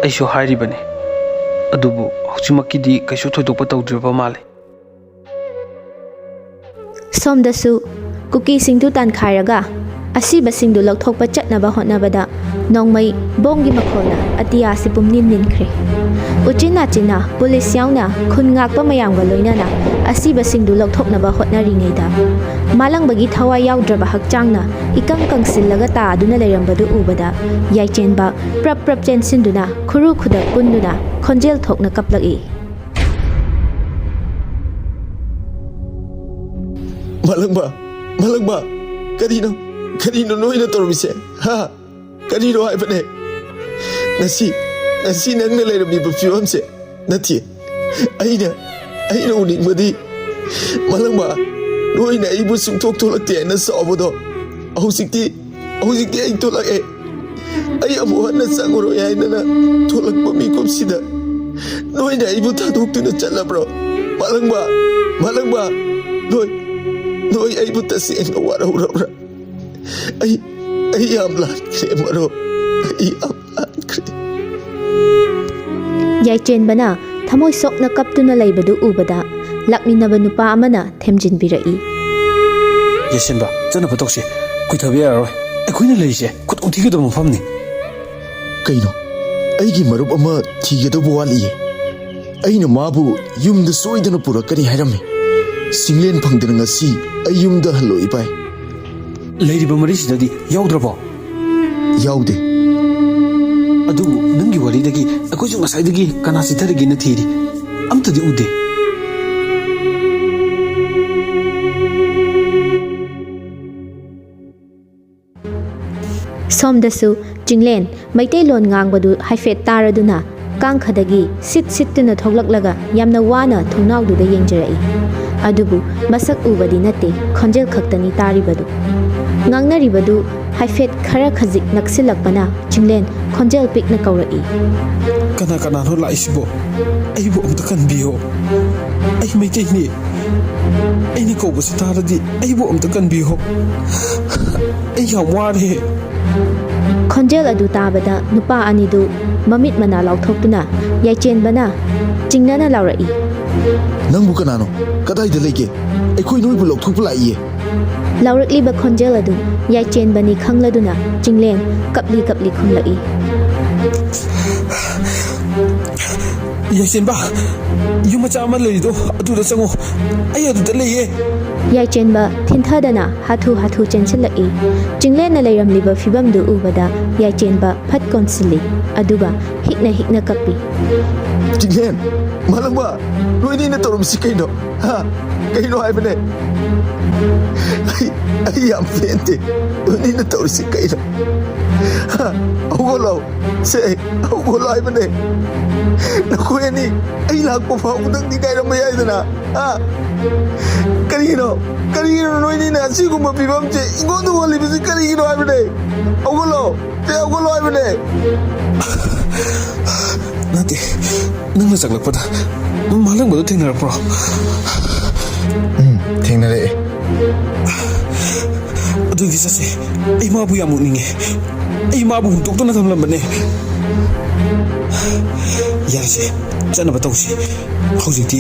ꯑꯩꯁꯨ ꯍꯥꯏꯔꯤꯕꯅꯤ꯫ ꯑꯗꯨꯕꯨ ꯍꯧꯖꯤꯛꯃꯛꯀꯤꯗꯤ ꯀꯩꯁꯨ ꯊꯣꯏꯗꯣꯛꯄ ꯇꯧꯗ꯭ꯔꯤꯕ ꯃꯥꯜꯂꯦ꯫ ꯁꯣꯝꯗꯁꯨ ꯀꯨꯀꯤꯁꯤꯡꯗꯨ ꯇꯥꯟꯈꯥꯏꯔꯒ ꯑꯁꯤꯕꯁꯤꯡꯗꯨ ꯂꯧꯊꯣꯛꯄ ꯆꯠꯅꯕ ꯍꯣꯠꯅꯕꯗ ꯅꯣꯡꯃꯩ ꯕꯣꯝꯒꯤ ꯃꯈꯣꯜꯅ ꯑꯇꯤꯌꯥꯁꯤ ꯄꯨꯝꯅꯤꯟ ꯅꯤꯟꯈ꯭ꯔꯦ꯫ ꯎꯆꯤꯟ ꯅꯥꯆꯤꯟꯅ ꯄꯨꯂꯤꯁ ꯌꯥꯎꯅ ꯈꯨꯟ ꯉꯥꯛꯄ ꯃꯌꯥꯝꯒ ꯂꯣꯏꯅꯅ ꯑꯁꯤꯕꯁꯤꯡꯗꯨ ꯂꯧꯊꯣꯛꯅꯕ ꯍꯣꯠꯅꯔꯤꯉꯩꯗ ꯃꯥꯂꯪꯕꯒꯤ ꯊꯋꯥꯏ ꯌꯥꯎꯗ꯭ꯔꯕ ꯍꯛꯆꯥꯡꯅ ꯏꯀꯪ ꯀꯪꯁꯤꯜꯂꯒ ꯇꯥꯗꯨꯅ ꯂꯩꯔꯝꯕꯗꯨ ꯎꯕꯗ ꯌꯥꯏꯆꯦꯟꯕ ꯄ꯭ꯔꯞ ꯄ꯭ꯔꯞ ꯆꯦꯟꯁꯤꯟꯗꯨꯅ ꯈꯨꯔꯨ ꯈꯨꯗꯛ ꯄꯨꯟꯗꯨꯅ ꯈꯣꯟꯖꯦꯜ ꯊꯣꯛꯅ ꯀꯞꯂꯛꯏ꯫ ꯃꯥꯂꯪꯕ, ꯃꯥꯂꯪꯕ, ꯀꯔꯤꯅꯣ, ꯀꯔꯤꯅꯣ ꯅꯣꯏꯅ ꯇꯧꯔꯝꯃꯤꯁꯦ? ꯍꯥ? ꯀꯔꯤꯅꯣ ꯍꯥꯏꯕꯅꯦ? ꯉꯁꯤ, ꯉꯁꯤ ꯅꯪꯅ ꯂꯩꯔꯝꯃꯤꯕ ꯐꯤꯕꯝꯁꯦ ꯅꯠꯇꯦ꯫ ꯑꯩꯅ, ꯑꯩꯅ ꯎꯅꯤꯡꯕꯗꯤ, ꯃꯥꯂꯪꯕ, ꯅꯣꯏꯅ ꯑꯩꯕꯨ ꯁꯨꯡꯊꯣꯛ ꯊꯣꯛꯂꯛꯇꯦ ꯍꯥꯏꯅ ꯁꯥꯎꯕꯗꯣ, ꯍꯧꯖꯤꯛꯇꯤ, ꯍꯧꯖꯤꯛꯇꯤ ꯑꯩ ꯊꯣꯛꯂꯛꯑꯦ꯫ ꯑꯩ ꯑꯃꯨꯛ ꯍꯟꯅ ꯆꯪꯉꯔꯣꯏ ꯍꯥꯏꯗꯅ ꯊꯣꯛꯂꯛꯄ ꯃꯤꯀꯨꯞꯁꯤꯗ ꯅꯣꯏꯅ ꯑꯩꯕꯨ ꯊꯥꯗꯣꯛꯇꯨꯅ ꯆꯠꯂꯕ꯭ꯔꯣ? ꯃꯥꯂꯪꯕ, ꯃꯥꯂꯪꯕ, ꯅꯣꯏ, ꯅꯣꯏ ꯑꯩꯕꯨ ꯇꯁꯦꯡꯅ ꯋꯥꯔꯧꯔꯕ꯭ꯔꯥ? ꯑꯩ, ꯑꯩ ꯌꯥꯝ ꯂꯥꯟꯈ꯭ꯔꯦ ꯃꯔꯨꯞ, ꯑꯩ ꯌꯥꯝ ꯂꯥꯟꯈ꯭ꯔꯦ꯫ ꯌꯥꯏꯆꯦꯟꯕꯅ ꯊꯃꯣꯏ ꯁꯣꯛꯅ ꯀꯞꯇꯨꯅ ꯂꯩꯕꯗꯨ ꯎꯕꯗ ꯂꯥꯛꯃꯤꯟꯅꯕ ꯅꯨꯄꯥ ꯑꯃꯅ ꯊꯦꯝꯖꯤꯟꯕꯤꯔꯛꯏ꯫ ꯌꯥꯏꯆꯦꯟꯕ, ꯆꯠꯅꯕ ꯇꯧꯁꯤ꯫ ꯀꯨꯏꯊꯕ ꯌꯥꯔꯔꯣꯏ꯫ ꯑꯩꯈꯣꯏꯅ ꯂꯩꯔꯤꯁꯦ ꯈꯨꯗꯣꯡꯊꯤꯒꯗꯕ ꯃꯐꯝꯅꯤ꯫ ꯀꯩꯅꯣ? ꯑꯩꯒꯤ ꯃꯔꯨꯞ ꯑꯃ ꯊꯤꯒꯗꯧꯕ ꯋꯥꯠꯂꯤꯌꯦ꯫ ꯑꯩꯅ ꯃꯥꯕꯨ ꯌꯨꯝꯗ ꯁꯣꯏꯗꯅ ꯄꯨꯔꯛꯀꯅꯤ ꯍꯥꯏꯔꯝꯃꯤ꯫ ꯁꯤꯡꯂꯦꯟ ꯐꯪꯗꯅ ꯉꯁꯤ ꯑꯩ ꯌꯨꯝꯗ ꯍꯜꯂꯣꯏ ꯚꯥꯏ꯫ ꯂꯩꯔꯤꯕ ꯃꯔꯤꯁꯤꯗꯗꯤ ꯌꯥꯎꯗ꯭ꯔꯕꯣ? ꯌꯥꯎꯗꯦ꯫ ꯑꯗꯨꯕꯨ ꯅꯪꯒꯤ ꯋꯥꯔꯤ ꯑꯗꯨꯗꯒꯤ ꯑꯩꯈꯣꯏꯁꯨ ꯉꯁꯥꯏꯗꯒꯤ ꯀꯅꯥ ꯆꯤꯠꯊꯔꯤꯒꯦꯅ ꯊꯤꯔꯤ, ꯑꯝꯇꯗꯤ ꯎꯗꯦ꯫ ꯁꯣꯝꯗꯁꯨ ꯆꯤꯡꯂꯦꯟ ꯃꯩꯇꯩꯂꯣꯟ ꯉꯥꯡꯕꯗꯨ ꯍꯥꯏꯐꯦꯠ ꯇꯥꯔꯗꯨꯅ ꯀꯥꯡꯈꯗꯒꯤ ꯁꯤꯠ ꯁꯤꯠꯇꯨꯅ ꯊꯣꯛꯂꯛꯂꯒ ꯌꯥꯝꯅ ꯋꯥꯅ ꯊꯣꯡꯅꯥꯎꯗꯨꯗ ꯌꯦꯡꯖꯔꯛꯏ꯫ ꯑꯗꯨꯕꯨ ꯃꯁꯛ ꯎꯕꯗꯤ ꯅꯠꯇꯦ, ꯈꯣꯟꯖꯦꯜ ꯈꯛꯇꯅꯤ ꯇꯥꯔꯤꯕꯗꯨ꯫ ꯉꯥꯡꯅꯔꯤꯕꯗꯨ ꯍꯥꯏꯐꯦꯠ ꯈꯔ ꯈꯖꯤꯛ ꯅꯛꯁꯤꯜꯂꯛꯄꯅ ꯆꯤꯡꯂꯦꯟ ꯈꯣꯟꯖꯦꯜ ꯄꯤꯛꯅ ꯀꯧꯔꯛꯏ꯫ "ꯀꯅꯥ ꯀꯅꯥꯅꯣ ꯂꯥꯛꯏꯁꯤꯕꯣ? ꯑꯩꯕꯨ ꯑꯝꯇ ꯀꯟꯕꯤꯌꯣ꯫ ꯑꯩ ꯃꯩꯇꯩꯅꯤ꯫ ꯑꯩꯅ ꯀꯧꯕꯁꯤ ꯇꯥꯔꯗꯤ ꯑꯩꯕꯨ ꯑꯝꯇ ꯀꯟꯕꯤꯌꯣ꯫ ꯑꯩ ꯌꯥꯝ ꯋꯥꯔꯦ꯫" ꯈꯣꯟꯖꯦꯜ ꯑꯗꯨ ꯇꯥꯕꯗ ꯅꯨꯄꯥ ꯑꯅꯤꯗꯨ ꯃꯃꯤꯠ ꯃꯅꯥ ꯂꯥꯎꯊꯣꯛꯇꯨꯅ ꯌꯥꯏꯆꯦꯟꯕꯅ ꯆꯤꯡꯅꯅ ꯂꯥꯎꯔꯛꯏ꯫ "ꯅꯪꯕꯨ ꯀꯅꯥꯅꯣ? ꯀꯗꯥꯏꯗ ꯂꯩꯒꯦ? ꯑꯩꯈꯣꯏ ꯅꯣꯏꯕꯨ ꯂꯧꯊꯣꯛꯄ ꯂꯥꯛꯏꯌꯦ꯫" ꯂꯥꯎꯔꯛꯂꯤꯕ ꯈꯣꯟꯖꯦꯜ ꯑꯗꯨ ꯌꯥꯏꯆꯦꯟꯕꯅꯤ ꯈꯪꯂꯗꯨꯅ ꯆꯤꯡꯂꯦꯟ ꯀꯞꯂꯤ ꯀꯞꯂꯤ ꯈꯨꯝꯂꯛꯏ꯫ "ꯌꯥꯏꯆꯦꯟꯕ, ꯌꯨꯝ ꯃꯆꯥ ꯑꯃ ꯂꯩꯔꯤꯗꯣ ꯑꯗꯨꯗ ꯆꯪꯉꯣ, ꯑꯩ ꯑꯗꯨꯗ ꯂꯩꯌꯦ꯫" ꯌꯥꯏꯆꯦꯟꯕ ꯊꯤꯟꯊꯗꯅ ꯍꯥꯊꯨ ꯍꯥꯊꯨ ꯆꯦꯟꯁꯤꯜꯂꯛꯏ꯫ ꯆꯤꯡꯂꯦꯟꯅ ꯂꯩꯔꯝꯂꯤꯕ ꯐꯤꯕꯝꯗꯨ ꯎꯕꯗ ꯌꯥꯏꯆꯦꯟꯕ ꯐꯠ ꯀꯣꯟꯁꯤꯜꯂꯤ, ꯑꯗꯨꯒ ꯍꯤꯛꯅ ꯍꯤꯛꯅ ꯀꯞꯄꯤ꯫ "ꯆꯤꯡꯂꯦꯟ, ꯃꯥꯂꯪꯕ, ꯅꯣꯏꯅꯤꯅ ꯇꯧꯔꯝꯁꯤ ꯀꯩꯅꯣ? ꯍꯥ? ꯀꯩꯅꯣ ꯍꯥꯏꯕꯅꯦ? ꯑꯩ, ꯑꯩ ꯌꯥꯝ ꯄꯦꯟꯗꯦ꯫ ꯅꯣꯏꯅꯤꯅ ꯇꯧꯔꯤꯁꯤ ꯀꯩꯅꯣ? ꯍꯥ? ꯍꯧꯒꯠꯂꯣ꯫ ꯁꯦ, ꯍꯧꯒꯠꯂꯣ ꯍꯥꯏꯕꯅꯦ꯫ ꯅꯈꯣꯏ ꯑꯅꯤ ꯑꯩ ꯂꯥꯛꯄ ꯐꯥꯎꯕꯗꯪꯗꯤ ꯉꯥꯏꯔꯝꯕ ꯌꯥꯏꯗꯅ꯫ ꯍꯥ? ꯀꯔꯤꯒꯤꯅꯣ? ꯀꯔꯤꯒꯤꯅꯣ ꯅꯣꯏꯅꯤꯅ ꯑꯁꯤꯒꯨꯝꯕ ꯐꯤꯕꯝꯁꯦ ꯑꯩꯉꯣꯟꯗ ꯑꯣꯜꯂꯤꯕꯁꯤ ꯀꯔꯤꯒꯤꯅꯣ ꯍꯥꯏꯕꯅꯦ? ꯍꯧꯒꯠꯂꯣ꯫ ꯁꯦ, ꯍꯧꯒꯠꯂꯣ ꯍꯥꯏꯕꯅꯦ꯫" "ꯅꯠꯇꯦ, ꯅꯪꯅ ꯆꯪꯂꯛꯄꯗ ꯃꯥꯂꯪꯕꯗꯣ ꯊꯦꯡꯅꯔꯛꯄ꯭ꯔꯣ?" "ꯎꯝ, ꯊꯦꯡꯅꯔꯛꯑꯦ꯫" "ꯑꯗꯨꯗꯤ ꯆꯠꯁꯦ꯫ ꯑꯩ ꯃꯥꯕꯨ ꯌꯥꯝ ꯎꯅꯤꯡꯉꯦ꯫ ꯑꯩ ꯃꯥꯕꯨ ꯍꯨꯟꯗꯣꯛꯇꯨꯅ ꯊꯝꯂꯝꯕꯅꯦ꯫" "ꯌꯥꯔꯦꯁꯦ, ꯆꯠꯅꯕ ꯇꯧꯁꯤ꯫ ꯍꯧꯖꯤꯛꯇꯤ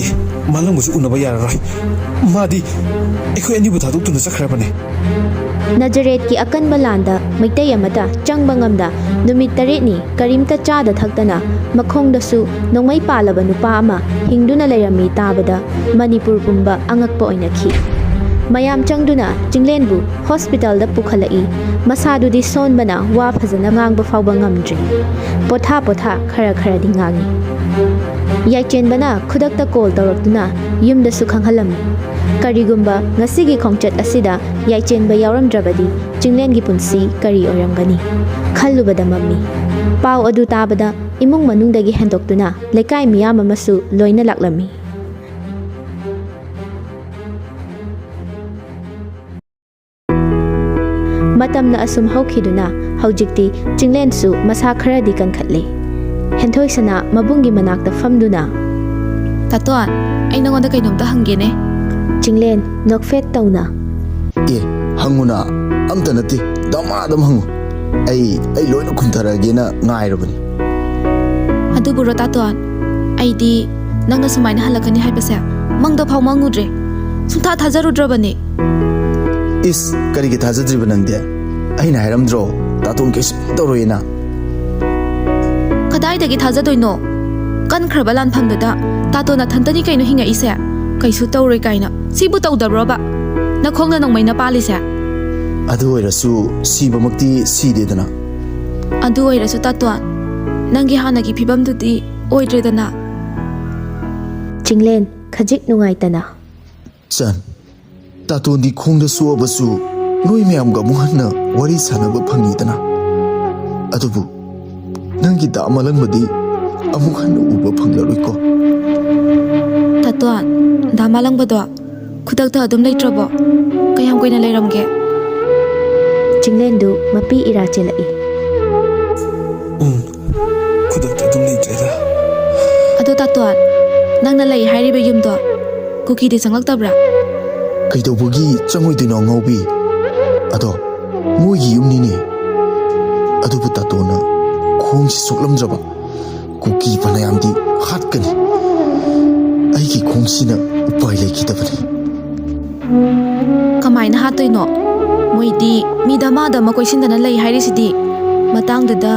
ꯃꯥꯂꯪꯕꯁꯨ ꯎꯅꯕ ꯌꯥꯔꯔꯣꯏ꯫ ꯃꯥꯗꯤ ꯑꯩꯈꯣꯏ ꯑꯅꯤꯕꯨ ꯊꯥꯗꯣꯛꯇꯨꯅ ꯆꯠꯈ꯭ꯔꯕꯅꯦ꯫" ꯅꯖꯔꯦꯠꯀꯤ ꯑꯀꯟꯕ ꯂꯥꯟꯗ ꯃꯩꯇꯩ ꯑꯃꯠꯇ ꯆꯪꯕ ꯉꯝꯗ ꯅꯨꯃꯤꯠ ꯇꯔꯦꯠꯅꯤ ꯀꯔꯤꯝꯇ ꯆꯥꯗ ꯊꯛꯇꯅ ꯃꯈꯣꯡꯗꯁꯨ ꯅꯣꯡꯃꯩ ꯄꯥꯜꯂꯕ ꯅꯨꯄꯥ ꯑꯃ ꯍꯤꯡꯗꯨꯅ ꯂꯩꯔꯝꯃꯤ ꯇꯥꯕꯗ ꯃꯅꯤꯄꯨꯔ ꯄꯨꯝꯕ ꯑꯉꯛꯄ ꯑꯣꯏꯅꯈꯤ꯫ ꯃꯌꯥꯝ ꯆꯪꯗꯨꯅ ꯆꯤꯡꯂꯦꯟꯕꯨ ꯍꯣꯁꯄꯤꯇꯥꯜꯗ ꯄꯨꯈꯠꯂꯛꯏ꯫ ꯃꯁꯥꯗꯨꯗꯤ ꯁꯣꯟꯕꯅ ꯋꯥ ꯐꯖꯅ ꯉꯥꯡꯕ ꯐꯥꯎꯕ ꯉꯝꯗ꯭ꯔꯤ꯫ ꯄꯣꯊꯥ ꯄꯣꯊꯥ ꯈꯔ ꯈꯔꯗꯤ ꯉꯥꯡꯏ꯫ ꯌꯥꯏꯆꯦꯟꯕꯅ ꯈꯨꯗꯛꯇ ꯀꯣꯜ ꯇꯧꯔꯛꯇꯨꯅ ꯌꯨꯝꯗꯁꯨ ꯈꯪꯍꯜꯂꯝꯃꯤ꯫ ꯀꯔꯤꯒꯨꯝꯕ ꯉꯁꯤꯒꯤ ꯈꯣꯡꯆꯠ ꯑꯁꯤꯗ ꯌꯥꯏꯆꯦꯟꯕ ꯌꯥꯎꯔꯝꯗ꯭ꯔꯕꯗꯤ ꯆꯤꯡꯂꯦꯟꯒꯤ ꯄꯨꯟꯁꯤ ꯀꯔꯤ ꯑꯣꯏꯔꯝꯒꯅꯤ? ꯈꯜꯂꯨꯕꯗ ꯃꯝꯃꯤ꯫ ꯄꯥꯎ ꯑꯗꯨ ꯇꯥꯕꯗ ꯏꯃꯨꯡ ꯃꯅꯨꯡꯗꯒꯤ ꯍꯦꯟꯗꯣꯛꯇꯨꯅ ꯂꯩꯀꯥꯏ ꯃꯤꯌꯥꯝ ꯑꯃꯁꯨ ꯂꯣꯏꯅ ꯂꯥꯛꯂꯝꯃꯤ꯫ ꯃꯇꯝꯅ ꯑꯁꯨꯝ ꯍꯧꯈꯤꯗꯨꯅ ꯍꯧꯖꯤꯛꯇꯤ ꯆꯤꯡꯂꯦꯟꯁꯨ ꯃꯁꯥ ꯈꯔꯗꯤ ꯀꯟꯈꯠꯂꯦ꯫ ꯍꯦꯟꯊꯣꯏꯁꯅꯥ ꯃꯕꯨꯡꯒꯤ ꯃꯅꯥꯛꯇ ꯐꯝꯗꯨꯅ, "ꯇꯥꯇꯣꯟ, ꯑꯩ ꯅꯉꯣꯟꯗ ꯀꯩꯅꯣꯝꯇ ꯍꯪꯒꯦꯅꯦ?" ꯆꯤꯡꯂꯦꯟ ꯅꯣꯛꯐꯦꯠ ꯇꯧꯅ, "ꯑꯦ, ꯍꯪꯉꯨꯅ, ꯑꯝꯇ ꯅꯠꯇꯦ, ꯗꯃꯥꯗꯝ ꯍꯪꯉꯨ꯫ ꯑꯩ, ꯑꯩ ꯂꯣꯏꯅ ꯈꯨꯝꯊꯔꯛꯑꯒꯦꯅ ꯉꯥꯏꯔꯕꯅꯤ꯫" "ꯑꯗꯨꯕꯨꯔꯣ ꯇꯥꯇꯣꯟ, ꯑꯩꯗꯤ ꯅꯪꯅ ꯁꯨꯃꯥꯏꯅ ꯍꯜꯂꯛꯀꯅꯤ ꯍꯥꯏꯕꯁꯦ ꯃꯪꯗ ꯐꯥꯎ ꯃꯪꯉꯨꯗ꯭ꯔꯦ꯫ ꯁꯨꯡꯊꯥ ꯊꯥꯖꯔꯨꯗ꯭ꯔꯕꯅꯤ꯫" "ꯏꯁ, ꯀꯔꯤꯒꯤ ꯊꯥꯖꯗ꯭ꯔꯤꯕ ꯅꯪꯗꯤ? ꯑꯩꯅ ꯍꯥꯏꯔꯝꯗ꯭ꯔꯣ, ꯇꯥꯇꯣꯟ ꯀꯩꯁꯨ ꯇꯧꯔꯣꯏꯅ?" "ꯀꯗꯥꯏꯗꯒꯤ ꯊꯥꯖꯗꯣꯏꯅꯣ? ꯀꯟꯈ꯭ꯔꯕ ꯂꯥꯟꯐꯝꯗꯨꯗ ꯇꯥꯇꯣꯟ ꯅꯊꯟꯇꯅꯤ ꯀꯩꯅꯣ ꯍꯤꯡꯉꯛꯏꯁꯦ꯫ ꯀꯩꯁꯨ ꯇꯧꯔꯣꯏ ꯀꯥꯏꯅ꯫ ꯁꯤꯕꯨ ꯇꯧꯗꯕ꯭ꯔꯣꯕ? ꯅꯈꯣꯡꯅ ꯅꯣꯡꯃꯩꯅ ꯄꯥꯜꯂꯤꯁꯦ?" "ꯑꯗꯨ ꯑꯣꯏꯔꯁꯨ ꯁꯤꯕꯃꯛꯇꯤ ꯁꯤꯗꯦꯗꯅ꯫" "ꯑꯗꯨ ꯑꯣꯏꯔꯁꯨ ꯇꯥꯇꯣꯟ, ꯅꯪꯒꯤ ꯍꯥꯟꯅꯒꯤ ꯐꯤꯕꯝꯗꯨꯗꯤ ꯑꯣꯏꯗ꯭ꯔꯦꯗꯅ꯫" ꯆꯤꯡꯂꯦꯟ ꯈꯖꯤꯛ ꯅꯨꯡꯉꯥꯏꯇꯅ, "ꯆꯟ, ꯇꯥꯇꯣꯟꯗꯤ ꯈꯣꯡꯗ ꯁꯣꯛꯑꯕꯁꯨ ꯅꯣꯏ ꯃꯌꯥꯝꯒ ꯑꯃꯨꯛ ꯍꯟꯅ ꯋꯥꯔꯤ ꯁꯥꯟꯅꯕ ꯐꯪꯉꯤꯗꯅ꯫ ꯑꯗꯨꯕꯨ ꯅꯪꯒꯤ ꯗꯥ ꯃꯥꯂꯪꯕꯗꯤ ꯑꯃꯨꯛ ꯍꯟꯅ ꯎꯕ ꯐꯪꯂꯔꯣꯏꯀꯣ꯫" "ꯇꯥꯇꯣꯟ, ꯗꯥ ꯃꯥꯂꯪꯕꯗꯣ ꯈꯨꯗꯛꯇ ꯑꯗꯨꯝ ꯂꯩꯇ꯭ꯔꯕꯣ? ꯀꯌꯥꯝ ꯀꯨꯏꯅ ꯂꯩꯔꯝꯒꯦ?" ꯆꯤꯡꯂꯦꯟꯗꯨ ꯃꯄꯤ ꯏꯔꯥ ꯆꯦꯜꯂꯛꯏ꯫ "ꯎꯝ, ꯈꯨꯗꯛꯇ ꯑꯗꯨꯝ ꯂꯩꯇ꯭ꯔꯦꯗ꯫" "ꯑꯗꯣ ꯇꯥꯇꯣꯟ, ꯅꯪꯅ ꯂꯩ ꯍꯥꯏꯔꯤꯕ ꯌꯨꯝꯗꯣ ꯀꯨꯀꯤꯗꯤ ꯆꯪꯂꯛꯇꯕ꯭ꯔꯥ?" "ꯀꯩꯗꯧꯕꯒꯤ ꯆꯪꯉꯣꯏꯗꯣꯏꯅꯣ ꯑꯉꯥꯎꯕꯤ? ꯑꯗꯣ ꯃꯣꯏꯒꯤ ꯌꯨꯝꯅꯤꯅꯦ꯫ ꯑꯗꯨꯕꯨ ꯇꯥꯇꯣꯟꯅ ꯈꯣꯡꯁꯤ ꯁꯣꯛꯂꯝꯗ꯭ꯔꯕ ꯀꯨꯀꯤ ꯐꯅꯌꯥꯝꯗꯤ ꯍꯥꯠꯀꯅꯤ꯫ ꯑꯩꯒꯤ ꯈꯣꯡꯁꯤꯅ ꯎꯄꯥꯏ ꯂꯩꯈꯤꯗꯕꯅꯤ꯫" "ꯀꯃꯥꯏꯅ ꯍꯥꯠꯇꯣꯏꯅꯣ? ꯃꯣꯏꯗꯤ ꯃꯤ ꯗꯃꯥ ꯗꯃꯥ ꯀꯣꯏꯁꯤꯟꯗꯅ ꯂꯩ ꯍꯥꯏꯔꯤꯁꯤꯗꯤ꯫ ꯃꯇꯥꯡꯗꯨꯗ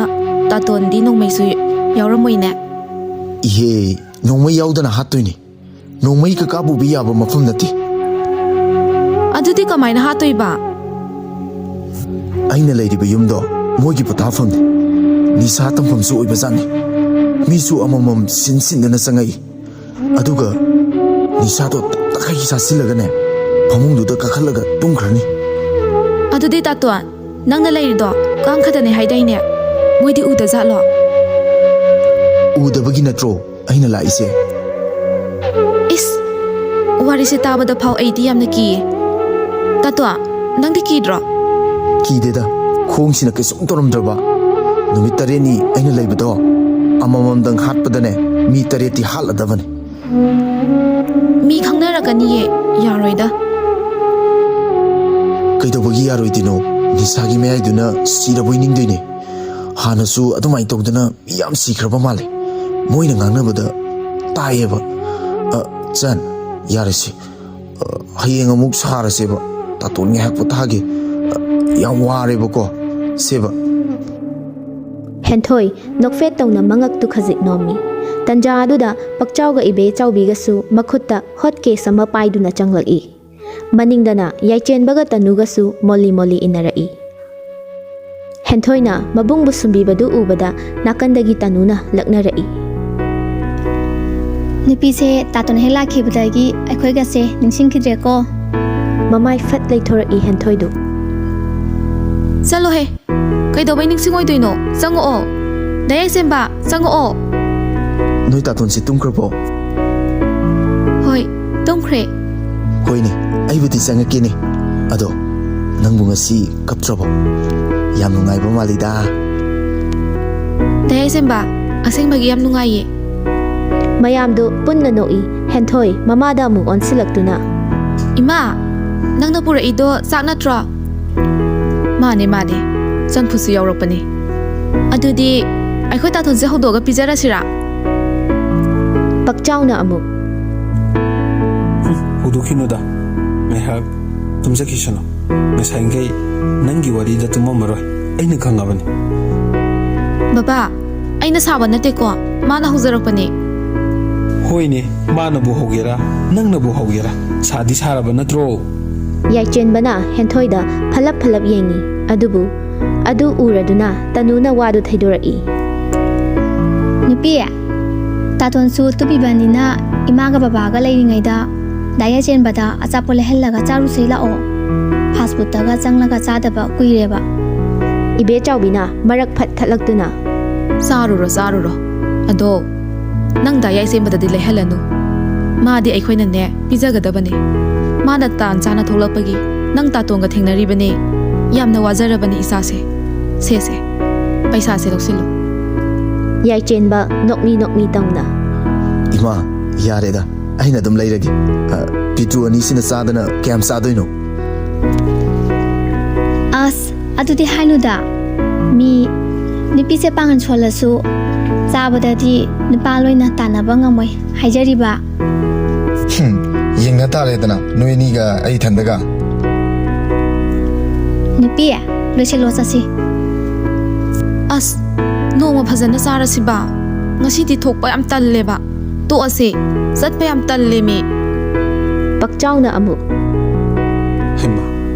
ꯇꯥꯇꯣꯟꯗꯤ ꯅꯣꯡꯃꯩꯁꯨ ꯌꯥꯎꯔꯝꯃꯣꯏꯅꯦ꯫" "ꯏꯍꯦ, ꯅꯣꯡꯃꯩ ꯌꯥꯎꯗꯅ ꯍꯥꯠꯇꯣꯏꯅꯤ꯫ ꯅꯣꯡꯃꯩ ꯀꯀꯥ ꯄꯨꯕꯤ ꯌꯥꯕ ꯃꯐꯝ ꯅꯠꯇꯦ꯫" ꯑꯗꯨꯗꯤ ꯀꯃꯥꯏꯅ ꯍꯥꯠꯇꯣꯏꯕ? ꯑꯩꯅ ꯂꯩꯔꯤꯕ ꯌꯨꯝꯗꯣ ꯃꯣꯏꯒꯤ ꯄꯣꯊꯥꯐꯝꯅꯤ꯫ ꯅꯤꯁꯥ ꯇꯝꯐꯝꯁꯨ ꯑꯣꯏꯕꯖꯥꯠꯅꯤ꯫ ꯃꯤꯁꯨ ꯑꯃꯃꯝ ꯁꯤꯟ ꯁꯤꯟꯗꯨꯅ ꯆꯪꯉꯛꯏ꯫ ꯑꯗꯨꯒ ꯅꯤꯁꯥꯗꯣ ꯇꯞ ꯇꯈꯩ ꯆꯥꯁꯤꯜꯂꯒꯅꯦ, ꯐꯃꯨꯡꯗꯨꯗ ꯀꯥꯈꯠꯂꯒ ꯇꯨꯝꯈ꯭ꯔꯅꯤ꯫ ꯑꯗꯨꯗꯤ ꯇꯥꯇꯣꯟ, ꯅꯪꯅ ꯂꯩꯔꯤꯗꯣ ꯀꯥꯡ ꯈꯛꯇꯅꯦ ꯍꯥꯏꯗꯥꯏꯅꯦ? ꯃꯣꯏꯗꯤ ꯎꯗꯖꯥꯠꯂꯣ? ꯎꯗꯕꯒꯤ ꯅꯠꯇ꯭ꯔꯣ ꯑꯩꯅ ꯂꯥꯛꯏꯁꯦ? ꯏꯁ, ꯋꯥꯔꯤꯁꯦ ꯇꯥꯕꯗ ꯐꯥꯎ ꯑꯩꯗꯤ ꯌꯥꯝꯅ ꯀꯤꯌꯦ꯫ ꯇꯥꯇꯣꯟ, ꯅꯪꯗꯤ ꯀꯤꯗ꯭ꯔꯣ? ꯀꯤꯗꯦꯗ, ꯈꯣꯡꯁꯤꯅ ꯀꯩꯁꯨꯝ ꯇꯧꯔꯝꯗ꯭ꯔꯕ꯫ ꯅꯨꯃꯤꯠ ꯇꯔꯦꯠꯅꯤ ꯑꯩꯅ ꯂꯩꯕꯗꯣ, ꯑꯃꯃꯝꯗꯪ ꯍꯥꯠꯄꯗꯅꯦ ꯃꯤ ꯇꯔꯦꯠꯇꯤ ꯍꯥꯠꯂꯗꯕꯅꯤ꯫ ꯃꯤ ꯈꯪꯅꯔꯛꯀꯅꯤꯌꯦ, ꯌꯥꯔꯣꯏꯗ꯫ ꯀꯩꯗꯧꯕꯒꯤ ꯌꯥꯔꯣꯏꯗꯣꯏꯅꯣ? ꯅꯤꯁꯥꯒꯤ ꯃꯌꯥꯏꯗꯨꯅ ꯁꯤꯔꯕꯣꯏ ꯅꯤꯡꯗꯣꯏꯅꯦ꯫ ꯍꯥꯟꯅꯁꯨ ꯑꯗꯨꯃꯥꯏꯅ ꯇꯧꯗꯅ ꯃꯤ ꯌꯥꯝ ꯁꯤꯈ꯭ꯔꯕ ꯃꯥꯜꯂꯦ꯫ ꯃꯣꯏꯅ ꯉꯥꯡꯅꯕꯗ ꯇꯥꯏꯌꯦꯕ꯫ ꯑ, ꯆꯟ, ꯌꯥꯔꯦꯁꯦ꯫ ꯑ, ꯍꯌꯦꯡ ꯑꯃꯨꯛ ꯁꯥꯔꯁꯦꯕ꯫ ꯇꯥꯇꯣꯟ ꯉꯥꯏꯍꯥꯛ ꯄꯣꯊꯥꯒꯦ꯫ ꯑ, ꯌꯥꯝ ꯋꯥꯔꯦꯕꯀꯣ꯫ ꯁꯦꯕ꯫ ꯍꯦꯟꯊꯣꯏ ꯅꯣꯛꯐꯦꯠ ꯇꯧꯅ ꯃꯉꯛꯇꯨ ꯈꯖꯤꯛ ꯅꯣꯝꯃꯤ꯫ ꯇꯟꯖꯥ ꯑꯗꯨꯗ ꯄꯛꯆꯥꯎꯒ ꯏꯕꯦ ꯆꯥꯎꯕꯤꯒꯁꯨ ꯃꯈꯨꯠꯇ ꯍꯣꯠ ꯀꯦꯁ ꯑꯃ ꯄꯥꯏꯗꯨꯅ ꯆꯪꯂꯛꯏ꯫ ꯃꯅꯤꯡꯗꯅ ꯌꯥꯏꯆꯦꯟꯕꯒ ꯇꯅꯨꯒꯁꯨ ꯃꯣꯜꯂꯤ ꯃꯣꯜꯂꯤ ꯏꯟꯅꯔꯛꯏ꯫ ꯍꯦꯟꯊꯣꯏꯅ ꯃꯕꯨꯡꯕꯨ ꯁꯨꯝꯕꯤꯕꯗꯨ ꯎꯕꯗ ꯅꯥꯀꯟꯗꯒꯤ ꯇꯅꯨꯅ ꯂꯛꯅꯔꯛꯏ꯫ ꯅꯨꯄꯤꯁꯦ ꯇꯥꯇꯣꯟ ꯍꯦꯛ ꯂꯥꯛꯈꯤꯕꯗꯒꯤ ꯑꯩꯈꯣꯏꯒꯁꯦ ꯅꯤꯡꯁꯤꯡꯈꯤꯗ꯭ꯔꯦꯀꯣ꯫ ꯃꯃꯥꯏ ꯐꯠ ꯂꯩꯊꯣꯔꯛꯏ ꯍꯦꯟꯊꯣꯏꯗꯨ꯫ ꯆꯠꯂꯣꯍꯦ, ꯀꯩꯗꯧꯕꯩ ꯅꯤꯡꯁꯤꯡꯉꯣꯏꯗꯣꯏꯅꯣ? ꯆꯪꯉꯛꯑꯣ꯫ ꯗꯥ ꯌꯥꯏꯁꯦꯝꯕ, ꯆꯪꯉꯛꯑꯣ꯫ ꯅꯣꯏ ꯇꯥꯇꯣꯟꯁꯦ ꯇꯨꯝꯈ꯭ꯔꯕꯣ? ꯍꯣꯏ, ꯇꯨꯝꯈ꯭ꯔꯦ꯫ ꯍꯣꯏꯅꯦ, ꯑꯩꯕꯨꯗꯤ ꯆꯪꯉꯛꯀꯦꯅꯦ꯫ ꯑꯗꯣ ꯅꯪꯕꯨ ꯉꯁꯤ ꯀꯞꯇ꯭ꯔꯕꯣ? ꯌꯥꯝ ꯅꯨꯡꯉꯥꯏꯕ ꯃꯥꯜꯂꯤꯗ꯫ ꯗꯥ ꯌꯥꯏꯁꯦꯝꯕ, ꯑꯁꯦꯡꯕꯒꯤ ꯌꯥꯝ ꯅꯨꯡꯉꯥꯏꯌꯦ꯫ ꯃꯌꯥꯝꯗꯨ ꯄꯨꯟꯅ ꯅꯣꯛꯏ꯫ ꯍꯦꯟꯊꯣꯏ ꯃꯃꯥꯗ ꯑꯃꯨꯛ ꯑꯣꯟꯁꯤꯜꯂꯛꯇꯨꯅ, ꯏꯃꯥ, ꯅꯪꯅ ꯄꯨꯔꯛꯏꯗꯣ ꯆꯥꯛ ꯅꯠꯇ꯭ꯔꯣ? ꯃꯥꯅꯦ, ꯃꯥꯅꯦ, ꯆꯝꯐꯨꯠꯁꯨ ꯌꯥꯎꯔꯛꯄꯅꯦ꯫ ꯑꯗꯨꯗꯤ ꯑꯩꯈꯣꯏ ꯇꯥꯇꯣꯟꯁꯦ ꯍꯧꯗꯣꯛꯑꯒ ꯄꯤꯖꯔꯁꯤꯔꯥ? ꯄꯛꯆꯥꯎꯅ ꯑꯃꯨꯛ, ꯍꯧꯗꯣꯛꯈꯤꯅꯨꯗ, ꯉꯥꯏꯍꯥꯛ ꯇꯨꯝꯖꯈꯤꯁꯅꯨ꯫ ꯉꯁꯥꯏꯈꯩ ꯅꯪꯒꯤ ꯋꯥꯔꯤꯗ ꯇꯨꯝꯃꯝꯃꯔꯣꯏ, ꯑꯩꯅ ꯈꯪꯉꯕꯅꯤ꯫ ꯕꯕꯥ, ꯑꯩꯅ ꯁꯥꯕ ꯅꯠꯇꯦꯀꯣ, ꯃꯥꯅ ꯍꯧꯖꯔꯛꯄꯅꯦ꯫ ꯍꯣꯏꯅꯦ, ꯃꯥꯅꯕꯨ ꯍꯧꯒꯦꯔꯥ, ꯅꯪꯅꯕꯨ ꯍꯧꯒꯦꯔꯥ, ꯁꯥꯗꯤ ꯁꯥꯔꯕ ꯅꯠꯇ꯭ꯔꯣ? ꯌꯥꯏꯆꯦꯟꯕꯅ ꯍꯦꯟꯊꯣꯏꯗ ꯐꯂꯞ ꯐꯂꯞ ꯌꯦꯡꯉꯤ꯫ ꯑꯗꯨꯕꯨ ꯑꯗꯨ ꯎꯔꯗꯨꯅ ꯇꯅꯨꯅ ꯋꯥꯗꯨ ꯊꯩꯗꯣꯔꯛꯏ꯫ ꯅꯨꯄꯤ, ꯇꯥꯇꯣꯟꯁꯨ ꯇꯨꯝꯃꯤꯕꯅꯤꯅ ꯏꯃꯥꯒ ꯕꯕꯥꯒ ꯂꯩꯔꯤꯉꯩꯗ ꯗꯥ ꯌꯥꯏꯆꯦꯟꯕꯗ ꯑꯆꯥꯄꯣꯠ ꯂꯩꯍꯜꯂꯒ ꯆꯥꯔꯨꯁꯤ ꯂꯥꯛꯑꯣ꯫ ꯐꯥꯁ ꯐꯨꯗꯇꯒ ꯆꯪꯂꯒ ꯆꯥꯗꯕ ꯀꯨꯏꯔꯦꯕ꯫ ꯏꯕꯦ ꯆꯥꯎꯕꯤꯅ ꯃꯔꯛ ꯐꯠ ꯊꯠꯂꯛꯇꯨꯅ, "ꯆꯥꯔꯨꯔꯣ, ꯆꯥꯔꯨꯔꯣ꯫ ꯑꯗꯣ ꯅꯪ ꯗꯥ ꯌꯥꯏꯆꯦꯟꯕꯗꯗꯤ ꯂꯩꯍꯜꯂꯅꯨ꯫ ꯃꯥꯗꯤ ꯑꯩꯈꯣꯏꯅꯅꯦ ꯄꯤꯖꯒꯗꯕꯅꯦ꯫ ꯃꯥꯅ ꯇꯥꯟ ꯆꯥꯅ ꯊꯣꯛꯂꯛꯄꯒꯤ ꯅꯪ ꯇꯥꯇꯣꯟꯒ ꯊꯦꯡꯅꯔꯤꯕꯅꯦ꯫ ꯌꯥꯝꯅ ꯋꯥꯖꯔꯕꯅꯤ ꯏꯆꯥꯁꯦ꯫ ꯁꯦ, ꯁꯦ, ꯄꯩꯁꯥꯁꯦ ꯂꯧꯁꯤꯜꯂꯨ꯫" ꯌꯥꯏꯆꯦꯟꯕ ꯅꯣꯛꯃꯤ ꯅꯣꯛꯃꯤ ꯇꯧꯅ, "ꯏꯃꯥ, ꯌꯥꯔꯦꯗ, ꯑꯩꯅ ꯑꯗꯨꯝ ꯂꯩꯔꯒꯦ꯫ ꯑ, ꯄꯤꯇ꯭ꯔꯨ ꯑꯅꯤꯁꯤꯅ ꯆꯥꯗꯅ ꯀꯌꯥꯝ ꯆꯥꯗꯣꯏꯅꯣ?" ꯑꯁ, ꯑꯗꯨꯗꯤ ꯍꯥꯏꯅꯨꯗ꯫ ꯃꯤ ꯅꯨꯄꯤꯁꯦ ꯄꯥꯡꯒꯜ ꯁꯣꯜꯂꯁꯨ ꯆꯥꯕꯗꯗꯤ ꯅꯨꯄꯥ ꯂꯣꯏꯅ ꯇꯥꯟꯅꯕ ꯉꯝꯃꯣꯏ ꯍꯥꯏꯖꯔꯤꯕ꯫ ꯍꯨꯝ, ꯌꯦꯡꯅ ꯇꯥꯔꯦꯗꯅ, ꯅꯣꯏ ꯑꯅꯤꯒ ꯑꯩ ꯏꯊꯟꯗꯒ꯫ ꯅꯨꯄꯤ, ꯂꯣꯏꯁꯤꯜꯂꯣ, ꯆꯠꯁꯤ꯫ ꯑꯁ, ꯅꯣꯡꯃ ꯐꯖꯅ ꯆꯥꯔꯁꯤꯕ꯫ ꯉꯁꯤꯗꯤ ꯊꯣꯛꯄ ꯌꯥꯝ ꯇꯜꯂꯦꯕ꯫ ꯇꯣꯛꯑꯁꯦ, ꯆꯠꯄ ꯌꯥꯝ ꯇꯜꯂꯦꯃꯤ꯫ ꯄꯛꯆꯥꯎꯅ ꯑꯃꯨꯛ, ꯍꯩꯃꯥ,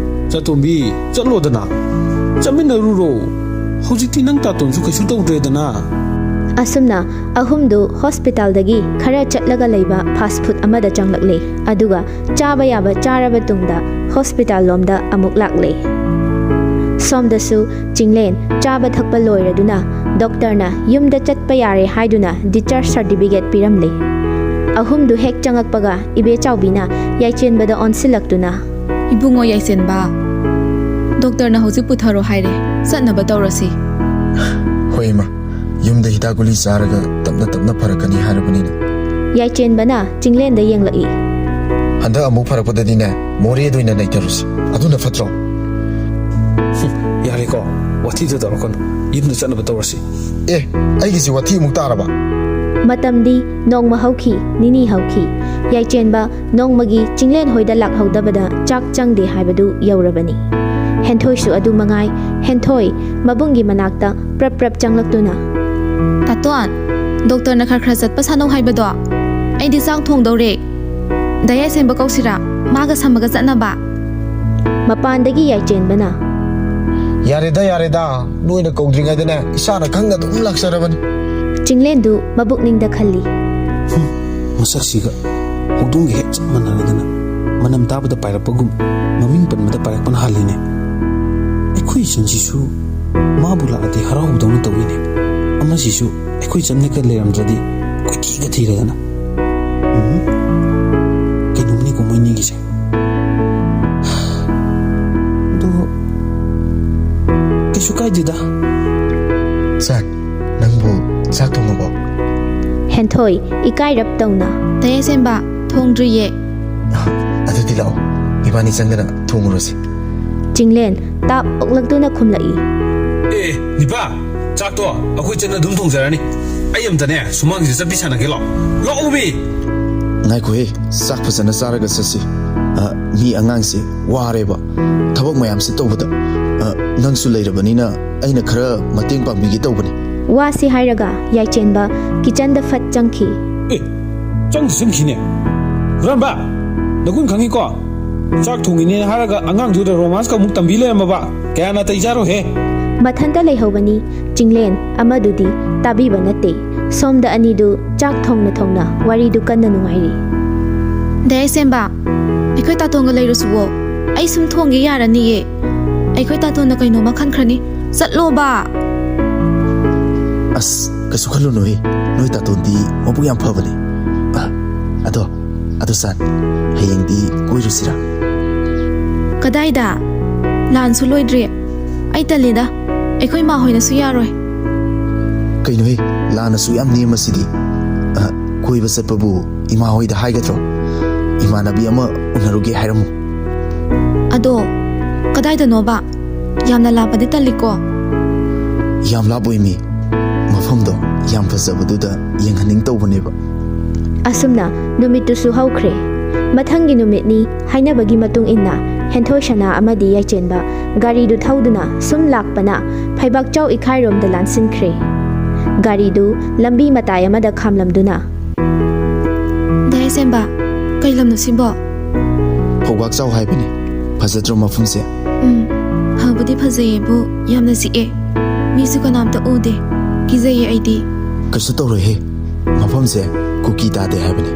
ꯆꯥꯇꯣꯝꯕꯤ, ꯆꯠꯂꯣꯗꯅ, ꯆꯠꯃꯤꯟꯅꯔꯨꯔꯣ꯫ ꯍꯧꯖꯤꯛꯇꯤ ꯅꯪ ꯇꯥꯇꯣꯟꯁꯨ ꯀꯩꯁꯨ ꯇꯧꯗ꯭ꯔꯦꯗꯅ꯫ ꯑꯁꯨꯝꯅ ꯑꯍꯨꯝꯗꯨ ꯍꯣꯁꯄꯤꯇꯥꯜꯗꯒꯤ ꯈꯔ ꯆꯠꯂꯒ ꯂꯩꯕ ꯐꯥꯁ ꯐꯨꯗ ꯑꯃꯗ ꯆꯪꯂꯛꯂꯦ꯫ ꯑꯗꯨꯒ ꯆꯥꯕ ꯌꯥꯕ ꯆꯥꯔꯕ ꯇꯨꯡꯗ ꯍꯣꯁꯄꯤꯇꯥꯜ ꯂꯣꯝꯗ ꯑꯃꯨꯛ ꯂꯥꯛꯂꯦ꯫ ꯁꯣꯝꯗꯁꯨ ꯆꯤꯡꯂꯦꯟ ꯆꯥꯕ ꯊꯛꯄ ꯂꯣꯏꯔꯗꯨꯅ ꯗꯣꯛꯇꯔꯅ ꯌꯨꯝꯗ ꯆꯠꯄ ꯌꯥꯔꯦ ꯍꯥꯏꯗꯨꯅ ꯗꯤꯁꯆꯥꯔꯖ ꯁꯥꯔꯇꯤꯐꯤꯀꯦꯠ ꯄꯤꯔꯝꯂꯦ꯫ ꯑꯍꯨꯝꯗꯨ ꯍꯦꯛ ꯆꯪꯉꯛꯄꯒ ꯏꯕꯦ ꯆꯥꯎꯕꯤꯅ ꯌꯥꯏꯆꯦꯟꯕꯗ ꯑꯣꯟꯁꯤꯜꯂꯛꯇꯨꯅ, "ꯏꯕꯨꯡꯉꯣ ꯌꯥꯏꯆꯦꯟꯕ, ꯗꯣꯛꯇꯔꯅ ꯍꯧꯖꯤꯛ ꯄꯨꯊꯔꯣ ꯍꯥꯏꯔꯦ, ꯆꯠꯅꯕ ꯇꯧꯔꯁꯤ꯫" "ꯍꯣꯏ ꯏꯃꯥ, ꯌꯨꯝꯗ ꯍꯤꯗꯥꯛ ꯒꯨꯂꯤ ꯆꯥꯔꯒ ꯇꯞꯅ ꯇꯞꯅ ꯐꯔꯛꯀꯅꯤ ꯍꯥꯏꯔꯕꯅꯤꯅ꯫" ꯌꯥꯏꯆꯦꯟꯕꯅ ꯆꯤꯡꯂꯦꯟꯗ ꯌꯦꯡꯂꯛꯏ꯫ "ꯍꯟꯗꯛ ꯑꯃꯨꯛ ꯐꯔꯛꯄꯗꯗꯤꯅꯦ, ꯃꯣꯔꯦꯗ ꯑꯣꯏꯅ ꯅꯩꯊꯔꯨꯁꯤ, ꯑꯗꯨꯅ ꯐꯠꯇ꯭ꯔꯣ?" "ꯍꯨꯝ, ꯌꯥꯔꯦꯀꯣ, ꯋꯥꯊꯤꯗꯣ ꯇꯧꯔꯛꯀꯅꯨ, ꯌꯨꯝꯗ ꯆꯠꯅꯕ ꯇꯧꯔꯁꯤ꯫" "ꯑꯦ, ꯑꯩꯒꯤꯁꯤ ꯋꯥꯊꯤ ꯑꯃꯨꯛ ꯇꯥꯔꯕ?" ꯃꯇꯝꯗꯤ ꯅꯣꯡꯃ ꯍꯧꯈꯤ, ꯅꯤꯅꯤ ꯍꯧꯈꯤ꯫ ꯌꯥꯏꯆꯦꯟꯕ ꯅꯣꯡꯃꯒꯤ ꯆꯤꯡꯂꯦꯟ ꯍꯣꯏꯗ ꯂꯥꯛꯍꯧꯗꯕꯗ ꯆꯥꯛ ꯆꯪꯗꯦ ꯍꯥꯏꯕꯗꯨ ꯌꯧꯔꯕꯅꯤ꯫ ꯍꯦꯟꯊꯣꯏꯁꯨ ꯑꯗꯨ ꯃꯉꯥꯏ꯫ ꯍꯦꯟꯊꯣꯏ ꯃꯕꯨꯡꯒꯤ ꯃꯅꯥꯛꯇ ꯄ꯭ꯔꯞ ꯄ꯭ꯔꯞ ꯆꯪꯂꯛꯇꯨꯅ, "ꯇꯥꯇꯣꯟ, ꯗꯣꯛꯇꯔꯅ ꯈꯔ ꯈꯔ ꯆꯠꯄ ꯁꯥꯟꯅꯧ ꯍꯥꯏꯕꯗꯣ꯫ ꯑꯩꯗꯤ ꯆꯥꯛ ꯊꯣꯡꯗꯧꯔꯦ꯫ ꯗꯥ ꯌꯥꯏꯆꯦꯟꯕ ꯀꯧꯁꯤꯔꯥ? ꯃꯥꯒ ꯁꯝꯃꯒ ꯆꯠꯅꯕ?" ꯃꯄꯥꯟꯗꯒꯤ ꯌꯥꯏꯆꯦꯟꯕꯅ, "ꯌꯥꯔꯦꯗ, ꯌꯥꯔꯦꯗ, ꯅꯣꯏꯅ ꯀꯧꯗ꯭ꯔꯤꯉꯩꯗꯅꯦ ꯏꯁꯥꯅ ꯈꯪꯅ ꯑꯗꯨꯝ ꯂꯥꯛꯆꯔꯕꯅꯤ꯫" ꯆꯤꯡꯂꯦꯟꯗꯨ ꯃꯕꯨꯛꯅꯤꯡꯗ ꯈꯜꯂꯤ꯫ "ꯍꯨꯝ, ꯃꯁꯛꯁꯤꯒ ꯍꯧꯗꯣꯡꯒ ꯍꯦꯛ ꯆꯞ ꯃꯥꯟꯅꯔꯗꯅ, ꯃꯅꯝ ꯇꯥꯕꯗ ꯄꯥꯏꯔꯛꯄꯒꯨꯝ, ꯃꯃꯤꯡ ꯄꯟꯕꯗ ꯄꯥꯏꯔꯛꯄꯅ ꯍꯥꯜꯂꯤꯅꯦ꯫ ꯑꯩꯈꯣꯏ ꯏꯆꯟꯁꯤꯁꯨ ꯃꯥꯕꯨ ꯂꯥꯛꯑꯗꯤ ꯍꯔꯥꯎꯕꯗꯧꯅ ꯇꯧꯏꯅꯦ꯫ ꯑꯃꯁꯤꯁꯨ ꯑꯩꯈꯣꯏ ꯏꯆꯟꯅꯒ ꯂꯩꯔꯝꯗ꯭ꯔꯗꯤ ꯀꯣꯏꯊꯤꯒ ꯊꯤꯔꯗꯅ꯫ ꯎꯝ, ꯀꯩꯅꯣꯝꯅꯤꯀꯣ ꯃꯣꯏꯅꯤꯒꯤꯁꯦ꯫ ꯑꯗꯣ ꯀꯩꯁꯨ ꯀꯥꯏꯗꯦꯗ꯫" "ꯁꯥꯔ, ꯅꯪꯕꯨ ꯆꯥꯛ ꯊꯣꯡꯉꯕꯣ?" ꯍꯦꯟꯊꯣꯏ, ꯏꯀꯥꯏꯔꯞ ꯇꯧꯅ꯫ "ꯇꯌꯥꯏꯁꯦꯝꯕ, ꯊꯣꯡꯗ꯭ꯔꯤꯌꯦ꯫" "ꯑꯗꯨꯗꯤ ꯂꯥꯛꯑꯣ, ꯏꯕꯥꯅꯤ ꯆꯪꯗꯅ ꯊꯣꯡꯉꯨꯔꯁꯤ꯫" ꯆꯤꯡꯂꯦꯟ, ꯇꯥꯞ ꯑꯣꯛꯂꯛꯇꯨꯅ ꯈꯨꯝꯂꯛꯏ꯫ "ꯑꯦ, ꯅꯤꯄꯥ, ꯆꯥꯛꯇꯣ ꯑꯩꯈꯣꯏ ꯆꯟꯅ ꯑꯗꯨꯝ ꯊꯣꯡꯖꯔꯅꯤ꯫ ꯑꯩ ꯑꯝꯇꯅꯦ ꯁꯨꯃꯥꯡꯁꯤꯗ ꯆꯠꯄꯤ ꯁꯥꯟꯅꯒꯦ, ꯂꯥꯛꯑꯣ, ꯂꯥꯛꯑꯣꯃꯤ!" "ꯉꯥꯏꯈꯣꯍꯦ, ꯆꯥꯛ ꯐꯖꯅ ꯆꯥꯔꯒ ꯆꯠꯁꯤ꯫ ꯑ, ꯃꯤ ꯑꯉꯥꯡꯁꯦ ꯋꯥꯔꯦꯕ, ꯊꯕꯛ ꯃꯌꯥꯝꯁꯦ ꯇꯧꯕꯗ꯫ ꯑ, ꯅꯪꯁꯨ ꯂꯩꯔꯕꯅꯤꯅ ꯑꯩꯅ ꯈꯔ ꯃꯇꯦꯡ ꯄꯥꯡꯕꯤꯒꯦ ꯇꯧꯕꯅꯤ꯫" ꯋꯥꯁꯤ ꯍꯥꯏꯔꯒ ꯌꯥꯏꯆꯦꯟꯕ ꯀꯤꯆꯟꯗ ꯐꯠ ꯆꯪꯈꯤ꯫ "ꯑꯦ, ꯆꯪꯗꯤ ꯆꯪꯈꯤꯅꯦ꯫ ꯍꯨꯔꯥꯟꯕ, ꯅꯒꯨꯟ ꯈꯪꯉꯤꯀꯣ? ꯆꯥꯛ ꯊꯣꯡꯉꯤꯅꯦ ꯍꯥꯏꯔꯒ ꯑꯉꯥꯡꯗꯨꯗ ꯔꯣꯃꯥꯟꯁꯀ ꯑꯃꯨꯛ ꯇꯝꯕꯤ ꯂꯩꯔꯝꯃꯕ꯫ ꯀꯌꯥ ꯅꯥꯇꯩ ꯆꯥꯔꯣꯏꯍꯦ꯫" ꯃꯊꯟꯇ ꯂꯩꯍꯧꯕꯅꯤ ꯆꯤꯡꯂꯦꯟ, ꯑꯃꯗꯨꯗꯤ ꯇꯥꯕꯤꯕ ꯅꯠꯇꯦ꯫ ꯁꯣꯝꯗ ꯑꯅꯤꯗꯨ ꯆꯥꯛ ꯊꯣꯡꯅ ꯊꯣꯡꯅ ꯋꯥꯔꯤꯗꯨ ꯀꯟꯅ ꯅꯨꯡꯉꯥꯏꯔꯤ꯫ "ꯗꯌꯥꯏꯁꯦꯝꯕ, ꯑꯩꯈꯣꯏ ꯇꯥꯇꯣꯟꯒ ꯂꯩꯔꯨꯁꯨꯋꯣ꯫ ꯑꯩ ꯁꯨꯝ ꯊꯣꯡꯒꯦ ꯌꯥꯔꯅꯤꯌꯦ꯫ ꯑꯩꯈꯣꯏ ꯇꯥꯇꯣꯟꯅ ꯀꯩꯅꯣꯝꯃ ꯈꯟꯈ꯭ꯔꯅꯤ꯫ ꯆꯠꯂꯣꯕ!" "ꯑꯁ, ꯀꯩꯁꯨ ꯈꯜꯂꯨꯅꯨꯍꯦ, ꯅꯣꯏ ꯇꯥꯇꯣꯟꯗꯤ ꯃꯕꯨꯛ ꯌꯥꯝ ꯐꯕꯅꯦ꯫ ꯑ, ꯑꯗꯣ, ꯑꯗꯣ ꯁꯥꯔ, ꯍꯌꯦꯡꯗꯤ ꯀꯣꯏꯔꯨꯁꯤꯔꯥ?" "ꯀꯗꯥꯏꯗ? ꯂꯥꯟꯁꯨ ꯂꯣꯏꯗ꯭ꯔꯤ꯫ ꯑꯩ ꯇꯜꯂꯤꯗ, ꯑꯩꯈꯣꯏ ꯃꯥ ꯍꯣꯏꯅꯁꯨ ꯌꯥꯔꯣꯏ꯫" "ꯀꯩꯅꯣꯍꯦ, ꯂꯥꯟꯅꯁꯨ ꯌꯥꯝ ꯅꯦꯝꯃꯁꯤꯗꯤ꯫ ꯑ, ꯀꯣꯏꯕ ꯆꯠꯄꯕꯨ ꯏꯃꯥ ꯍꯣꯏꯗ ꯍꯥꯏꯒꯗ꯭ꯔꯣ? ꯏꯃꯥꯟꯅꯕꯤ ꯑꯃ ꯎꯅꯔꯨꯒꯦ ꯍꯥꯏꯔꯝꯃꯨ꯫" "ꯑꯗꯣ ꯀꯗꯥꯏꯗꯅꯣꯕ? ꯌꯥꯝꯅ ꯂꯥꯞꯄꯗꯤ ꯇꯜꯂꯤꯀꯣ꯫" "ꯌꯥꯝ ꯂꯥꯞꯄꯣꯏꯃꯤ, ꯃꯐꯝꯗꯣ ꯌꯥꯝ ꯐꯖꯕꯗꯨꯗ ꯌꯦꯡꯍꯟꯅꯤꯡ ꯇꯧꯕꯅꯦꯕ꯫" ꯑꯁꯨꯝꯅ ꯅꯨꯃꯤꯠꯇꯨꯁꯨ ꯍꯧꯈ꯭ꯔꯦ꯫ ꯃꯊꯪꯒꯤ ꯅꯨꯃꯤꯠꯅꯤ꯫ ꯍꯥꯏꯅꯕꯒꯤ ꯃꯇꯨꯡ ꯏꯟꯅ ꯍꯦꯟꯊꯣꯏ ꯁꯅꯥ ꯑꯃꯗꯤ ꯌꯥꯏꯆꯦꯟꯕ ꯒꯥꯔꯤꯗꯨ ꯊꯧꯗꯨꯅ ꯁꯨꯝ ꯂꯥꯛꯄꯅ ꯐꯩꯕꯥꯛꯆꯥꯎ ꯏꯈꯥꯏꯔꯣꯝꯗ ꯂꯥꯟꯁꯤꯟꯈ꯭ꯔꯦ꯫ ꯒꯥꯔꯤꯗꯨ ꯂꯝꯕꯤ ꯃꯇꯥꯏ ꯑꯃꯗ ꯈꯥꯝꯂꯝꯗꯨꯅ, "ꯗꯥ ꯌꯥꯏꯆꯦꯟꯕ, ꯀꯩ ꯂꯝꯅꯣ ꯁꯤꯕꯣ?" "ꯐꯧꯕꯥꯛꯆꯥꯎ ꯍꯥꯏꯕꯅꯤ꯫ ꯐꯖꯗ꯭ꯔꯣ ꯃꯐꯝꯁꯦ? ꯎꯝ, ꯐꯕꯨꯗꯤ ꯐꯖꯩꯌꯦꯕꯨ, ꯌꯥꯝꯅ ꯆꯤꯛꯑꯦ꯫ ꯃꯤꯁꯨ ꯀꯅꯥꯝꯇ ꯎꯗꯦ꯫ ꯀꯤꯖꯩꯌꯦ ꯑꯩꯗꯤ꯫ ꯀꯩꯁꯨ ꯇꯧꯔꯣꯏꯍꯦ꯫ ꯃꯐꯝꯁꯦ ꯀꯨꯀꯤ ꯇꯥꯗꯦ ꯍꯥꯏꯕꯅꯤ꯫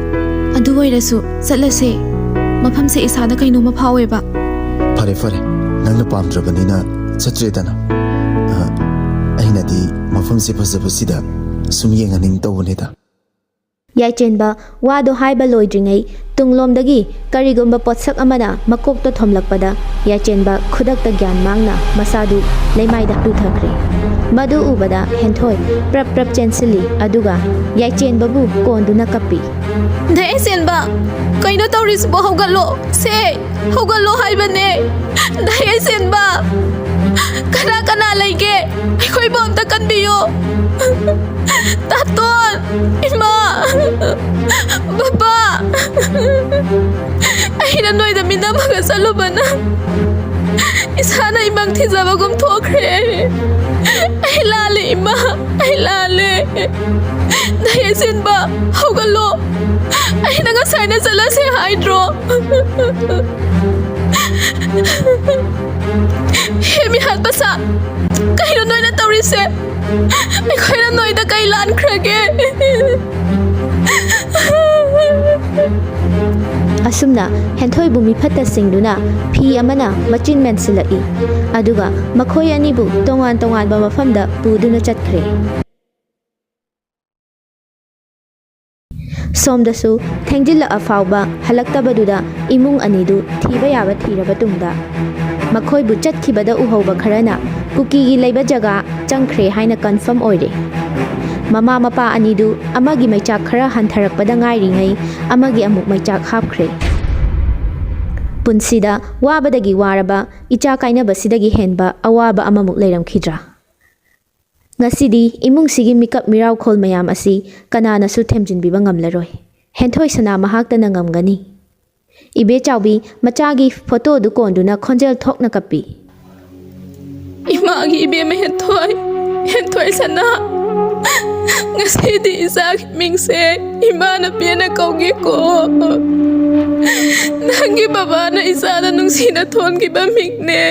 ꯑꯗꯨ ꯑꯣꯏꯔꯁꯨ ꯆꯠꯂꯁꯦ꯫ ꯃꯐꯝꯁꯦ ꯏꯁꯥꯗ ꯀꯩꯅꯣꯝꯃ ꯐꯥꯎꯋꯦꯕ꯫ ꯐꯔꯦ ꯐꯔꯦ, ꯅꯪꯅ ꯄꯥꯝꯗ꯭ꯔꯕꯅꯤꯅ ꯆꯠꯇ꯭ꯔꯦꯗꯅ꯫ ꯑ, ꯑꯩꯅꯗꯤ ꯃꯐꯝꯁꯦ ꯐꯖꯕꯁꯤꯗ ꯁꯨꯝ ꯌꯦꯡꯍꯟꯅꯤꯡ ꯇꯧꯕꯅꯤꯗ꯫ ꯌꯥꯏꯆꯦꯟꯕ ꯋꯥꯗꯣ ꯍꯥꯏꯕ ꯂꯣꯏꯗ꯭ꯔꯤꯉꯩ ꯇꯨꯡꯂꯣꯝꯗꯒꯤ ꯀꯔꯤꯒꯨꯝꯕ ꯄꯣꯠꯁꯛ ꯑꯃꯅ ꯃꯀꯣꯛꯇ ꯊꯣꯝꯂꯛꯄꯗ ꯌꯥꯏꯆꯦꯟꯕ ꯈꯨꯗꯛꯇ ꯒ꯭ꯌꯥꯟ ꯃꯥꯡꯅ ꯃꯁꯥꯗꯨ ꯂꯩꯃꯥꯏꯗ ꯇꯨꯊꯈ꯭ꯔꯦ꯫ ꯃꯗꯨ ꯎꯕꯗ ꯍꯦꯟꯊꯣꯏ ꯄ꯭ꯔꯞ ꯄ꯭ꯔꯞ ꯆꯦꯟꯁꯤꯜꯂꯤ, ꯑꯗꯨꯒ ꯌꯥꯏꯆꯦꯟꯕꯕꯨ ꯀꯣꯟꯗꯨꯅ ꯀꯞꯄꯤ꯫ ꯗꯥ ꯌꯥꯏꯆꯦꯟꯕ, ꯀꯩꯅꯣ ꯇꯧꯔꯤꯁꯤꯕꯣ? ꯍꯧꯒꯠꯂꯣ꯫ ꯁꯦ, ꯍꯧꯒꯠꯂꯣ ꯍꯥꯏꯕꯅꯦ꯫ ꯗꯥ ꯌꯥꯏꯆꯦꯟꯕ, ꯀꯅꯥ ꯀꯅꯥ ꯂꯩꯒꯦ? ꯑꯩꯈꯣꯏꯕꯨ ꯑꯝꯇ ꯀꯟꯕꯤꯌꯨ꯫ ꯇꯥꯇꯣꯟ, ꯏꯃꯥ, ꯕꯕꯥ, ꯑꯩꯅ ꯅꯣꯏꯗ ꯃꯤꯅꯝꯃꯒ ꯆꯠꯂꯨꯕꯅ ꯏꯁꯥꯅ ꯏꯃꯪ ꯊꯤꯖꯕꯒꯨꯝ ꯊꯣꯛꯈ꯭ꯔꯦ꯫ ꯑꯩ ꯂꯥꯜꯂꯦ ꯏꯃꯥ, ꯑꯩ ꯂꯥꯜꯂꯦ꯫ ꯗꯥ ꯌꯥꯏꯆꯦꯟꯕ, ꯍꯧꯒꯠꯂꯣ꯫ ꯑꯩꯅ ꯉꯁꯥꯏꯅ ꯆꯠꯂꯁꯦ ꯍꯥꯏꯗ꯭ꯔꯣ? ꯍꯦ ꯃꯤꯍꯥꯠ ꯃꯆꯥ, ꯀꯩꯅꯣ ꯅꯣꯏꯅ ꯇꯧꯔꯤꯁꯦ? ꯑꯩꯈꯣꯏꯅ ꯅꯣꯏꯗ ꯀꯩ ꯂꯥꯟꯈ꯭ꯔꯒꯦ? ꯑꯁꯨꯝꯅ ꯍꯦꯟꯊꯣꯏꯕꯨ ꯃꯤꯐꯠꯇ ꯆꯤꯡꯗꯨꯅ ꯐꯤ ꯑꯃꯅ ꯃꯆꯤꯟ ꯃꯦꯟꯁꯤꯜꯂꯛꯏ, ꯑꯗꯨꯒ ꯃꯈꯣꯏ ꯑꯅꯤꯕꯨ ꯇꯣꯉꯥꯟ ꯇꯣꯉꯥꯟꯕ ꯃꯐꯝꯗ ꯄꯨꯗꯨꯅ ꯆꯠꯈ꯭ꯔꯦ꯫ ꯁꯣꯝꯗꯁꯨ ꯊꯦꯡꯖꯤꯜꯂꯛꯑ ꯐꯥꯎꯕ ꯍꯜꯂꯛꯇꯕꯗꯨꯗ ꯏꯃꯨꯡ ꯑꯅꯤꯗꯨ ꯊꯤꯕ ꯌꯥꯕ ꯊꯤꯔꯕ ꯇꯨꯡꯗ ꯃꯈꯣꯏꯕꯨ ꯆꯠꯈꯤꯕꯗ ꯎꯍꯧꯕ ꯈꯔꯅ ꯀꯨꯀꯤꯒꯤ ꯂꯩꯕ ꯖꯒꯥ ꯆꯪꯈ꯭ꯔꯦ ꯍꯥꯏꯅ ꯀꯟꯐꯔꯝ ꯑꯣꯏꯔꯦ꯫ ꯃꯃꯥ ꯃꯄꯥ ꯑꯅꯤꯗꯨ ꯑꯃꯒꯤ ꯃꯩꯆꯥꯛ ꯈꯔ ꯍꯟꯊꯔꯛꯄꯗ ꯉꯥꯏꯔꯤꯉꯩ ꯑꯃꯒꯤ ꯑꯃꯨꯛ ꯃꯩꯆꯥꯛ ꯍꯥꯞꯈ꯭ꯔꯦ꯫ ꯄꯨꯟꯁꯤꯗ ꯋꯥꯕꯗꯒꯤ ꯋꯥꯔꯕ ꯏꯆꯥ ꯀꯥꯏꯅꯕꯁꯤꯗꯒꯤ ꯍꯦꯟꯕ ꯑꯋꯥꯕ ꯑꯃꯃꯨꯛ ꯂꯩꯔꯝꯈꯤꯗ꯭ꯔꯥ? ꯉꯁꯤꯗꯤ ꯏꯃꯨꯡꯁꯤꯒꯤ ꯃꯤꯀꯞ ꯃꯤꯔꯥꯎꯈꯣꯜ ꯃꯌꯥꯝ ꯑꯁꯤ ꯀꯅꯥꯅꯁꯨ ꯊꯦꯝꯖꯤꯟꯕꯤꯕ ꯉꯝꯂꯔꯣꯏ꯫ ꯍꯦꯟꯊꯣꯏ ꯁꯅꯥ ꯃꯍꯥꯛꯇꯅ ꯉꯝꯒꯅꯤ꯫ ꯏꯕꯦ ꯆꯥꯎꯕꯤ ꯃꯆꯥꯒꯤ ꯐꯣꯇꯣꯗꯨ ꯀꯣꯟꯗꯨꯅ ꯈꯣꯟꯖꯦꯜ ꯊꯣꯛꯅ ꯀꯞꯄꯤ꯫ ꯏꯃꯥꯒꯤ ꯏꯕꯦꯝꯃ ꯍꯦꯟꯊꯣꯏ, ꯍꯦꯟꯊꯣꯏ ꯁꯅꯥ, ꯉꯁꯤꯗꯤ ꯏꯆꯥꯒꯤ ꯃꯤꯡꯁꯦ ꯏꯃꯥꯅ ꯄꯦꯟꯅ ꯀꯧꯒꯦꯀꯣ꯫ ꯅꯪꯒꯤ ꯕꯕꯥꯅ ꯏꯆꯥꯗ ꯅꯨꯡꯁꯤꯅ ꯊꯣꯟꯈꯤꯕ ꯃꯤꯡꯅꯦ꯫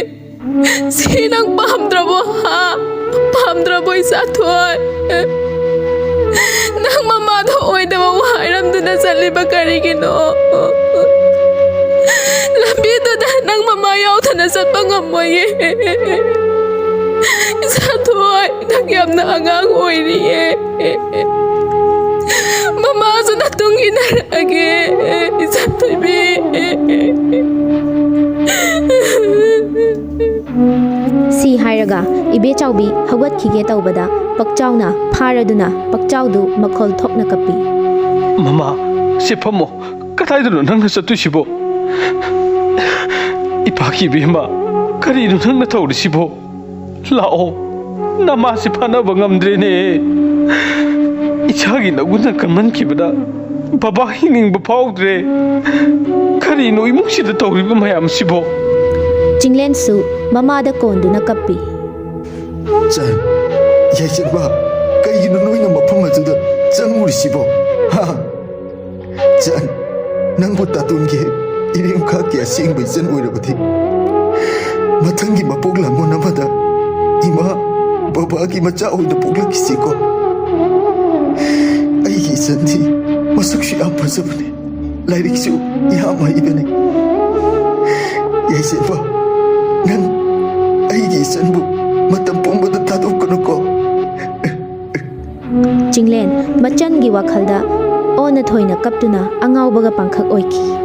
ꯁꯤ ꯅꯪ ꯄꯥꯝꯗ꯭ꯔꯕꯣ, ꯍꯥ? ꯄꯥꯝꯗ꯭ꯔꯕꯣ, ꯏꯆꯥꯊꯣꯏ? ꯅꯪ ꯃꯃꯥꯗꯣ ꯑꯣꯏꯗꯕ ꯋꯥ ꯍꯥꯏꯔꯝꯗꯨꯅ ꯆꯠꯂꯤꯕ ꯀꯔꯤꯒꯤꯅꯣ? ꯂꯝꯕꯤꯗꯨꯗ ꯅꯪ ꯃꯃꯥ ꯌꯥꯎꯗꯅ ꯆꯠꯄ ꯉꯝꯃꯣꯏꯌꯦ꯫ ꯏꯆꯥꯊꯣꯏ, ꯅꯪ ꯌꯥꯝꯅ ꯑꯉꯥꯡ ꯑꯣꯏꯔꯤꯌꯦ꯫ ꯃꯃꯥꯁꯨ ꯅꯇꯨꯡ ꯏꯟꯅꯔꯛꯑꯒꯦ, ꯏꯆꯥꯊꯣꯏꯕꯤ꯫ ꯁꯤ ꯍꯥꯏꯔꯒ ꯏꯕꯦꯆꯥꯎꯕꯤ ꯍꯧꯒꯠꯈꯤꯒꯦ ꯇꯧꯕꯗ ꯄꯛꯆꯥꯎꯅ ꯐꯥꯔꯗꯨꯅ ꯄꯛꯆꯥꯎꯗꯨ ꯃꯈꯣꯜ ꯊꯣꯛꯅ ꯀꯞꯄꯤ꯫ ꯃꯃꯥ, ꯁꯤ ꯐꯝꯃꯣ꯫ ꯀꯗꯥꯏꯗꯅꯣ ꯅꯪꯅ ꯆꯠꯇꯣꯏꯁꯤꯕꯣ? ꯏꯄꯥꯒꯤ ꯏꯕꯦꯝꯃ, ꯀꯔꯤꯅꯣ ꯅꯪꯅ ꯇꯧꯔꯤꯁꯤꯕꯣ? ꯂꯥꯛꯑꯣ, ꯅꯃꯥꯁꯤ ꯐꯥꯅꯕ ꯉꯝꯗ꯭ꯔꯦꯅꯦ꯫ ꯏꯆꯥꯒꯤ ꯅꯒꯨꯟꯅ ꯀꯟꯃꯟꯈꯤꯕꯗ ꯕꯕꯥ ꯍꯤꯡꯅꯤꯡꯕ ꯐꯥꯎꯗ꯭ꯔꯦ꯫ ꯀꯔꯤꯅꯣ ꯏꯃꯨꯡꯁꯤꯗ ꯇꯧꯔꯤꯕ ꯃꯌꯥꯝꯁꯤꯕꯣ? ꯆꯤꯡꯂꯦꯟꯁꯨ ꯃꯃꯥꯗ ꯀꯣꯟꯗꯨꯅ ꯀꯞꯄꯤ꯫ ꯆꯟ, ꯌꯥꯏꯁꯟꯕ, ꯀꯩꯒꯤꯅꯣ ꯅꯣꯏꯅ ꯃꯐꯝ ꯑꯗꯨꯗ ꯆꯪꯉꯨꯔꯤꯁꯤꯕꯣ? ꯍꯥ? ꯆꯟ, ꯅꯪꯕꯨ ꯇꯥꯇꯣꯟꯒꯤ ꯏꯔꯦꯝꯈꯥꯛꯀꯤ ꯑꯁꯦꯡꯕ ꯏꯆꯟ ꯑꯣꯏꯔꯕꯗꯤ ꯃꯊꯪꯒꯤ ꯃꯄꯣꯛ ꯂꯥꯡꯕꯟ ꯑꯃꯗ ꯏꯃꯥ ꯕꯕꯥꯒꯤ ꯃꯆꯥ ꯑꯣꯏꯅ ꯄꯣꯛꯂꯛꯈꯤꯁꯤꯀꯣ꯫ ꯑꯩꯒꯤ ꯏꯆꯟꯗꯤ ꯃꯁꯛꯁꯨ ꯌꯥꯝ ꯐꯖꯕꯅꯤ, ꯂꯥꯏꯔꯤꯛꯁꯨ ꯌꯥꯝ ꯍꯩꯕꯅꯤ꯫ ꯌꯥꯏꯁꯟꯕ, ꯅꯪ ꯑꯩꯒꯤ ꯏꯆꯟꯕꯨ ꯃꯇꯝ ꯄꯨꯝꯕꯗ ꯊꯥꯗꯣꯛꯀꯅꯨꯀꯣ꯫ ꯆꯤꯡꯂꯦꯟ ꯃꯆꯟꯒꯤ ꯋꯥꯈꯜꯗ ꯑꯣꯟꯅ ꯊꯣꯏꯅ ꯀꯞꯇꯨꯅ ꯑꯉꯥꯎꯕꯒ ꯄꯥꯡꯈꯛ ꯑꯣꯏꯈꯤ꯫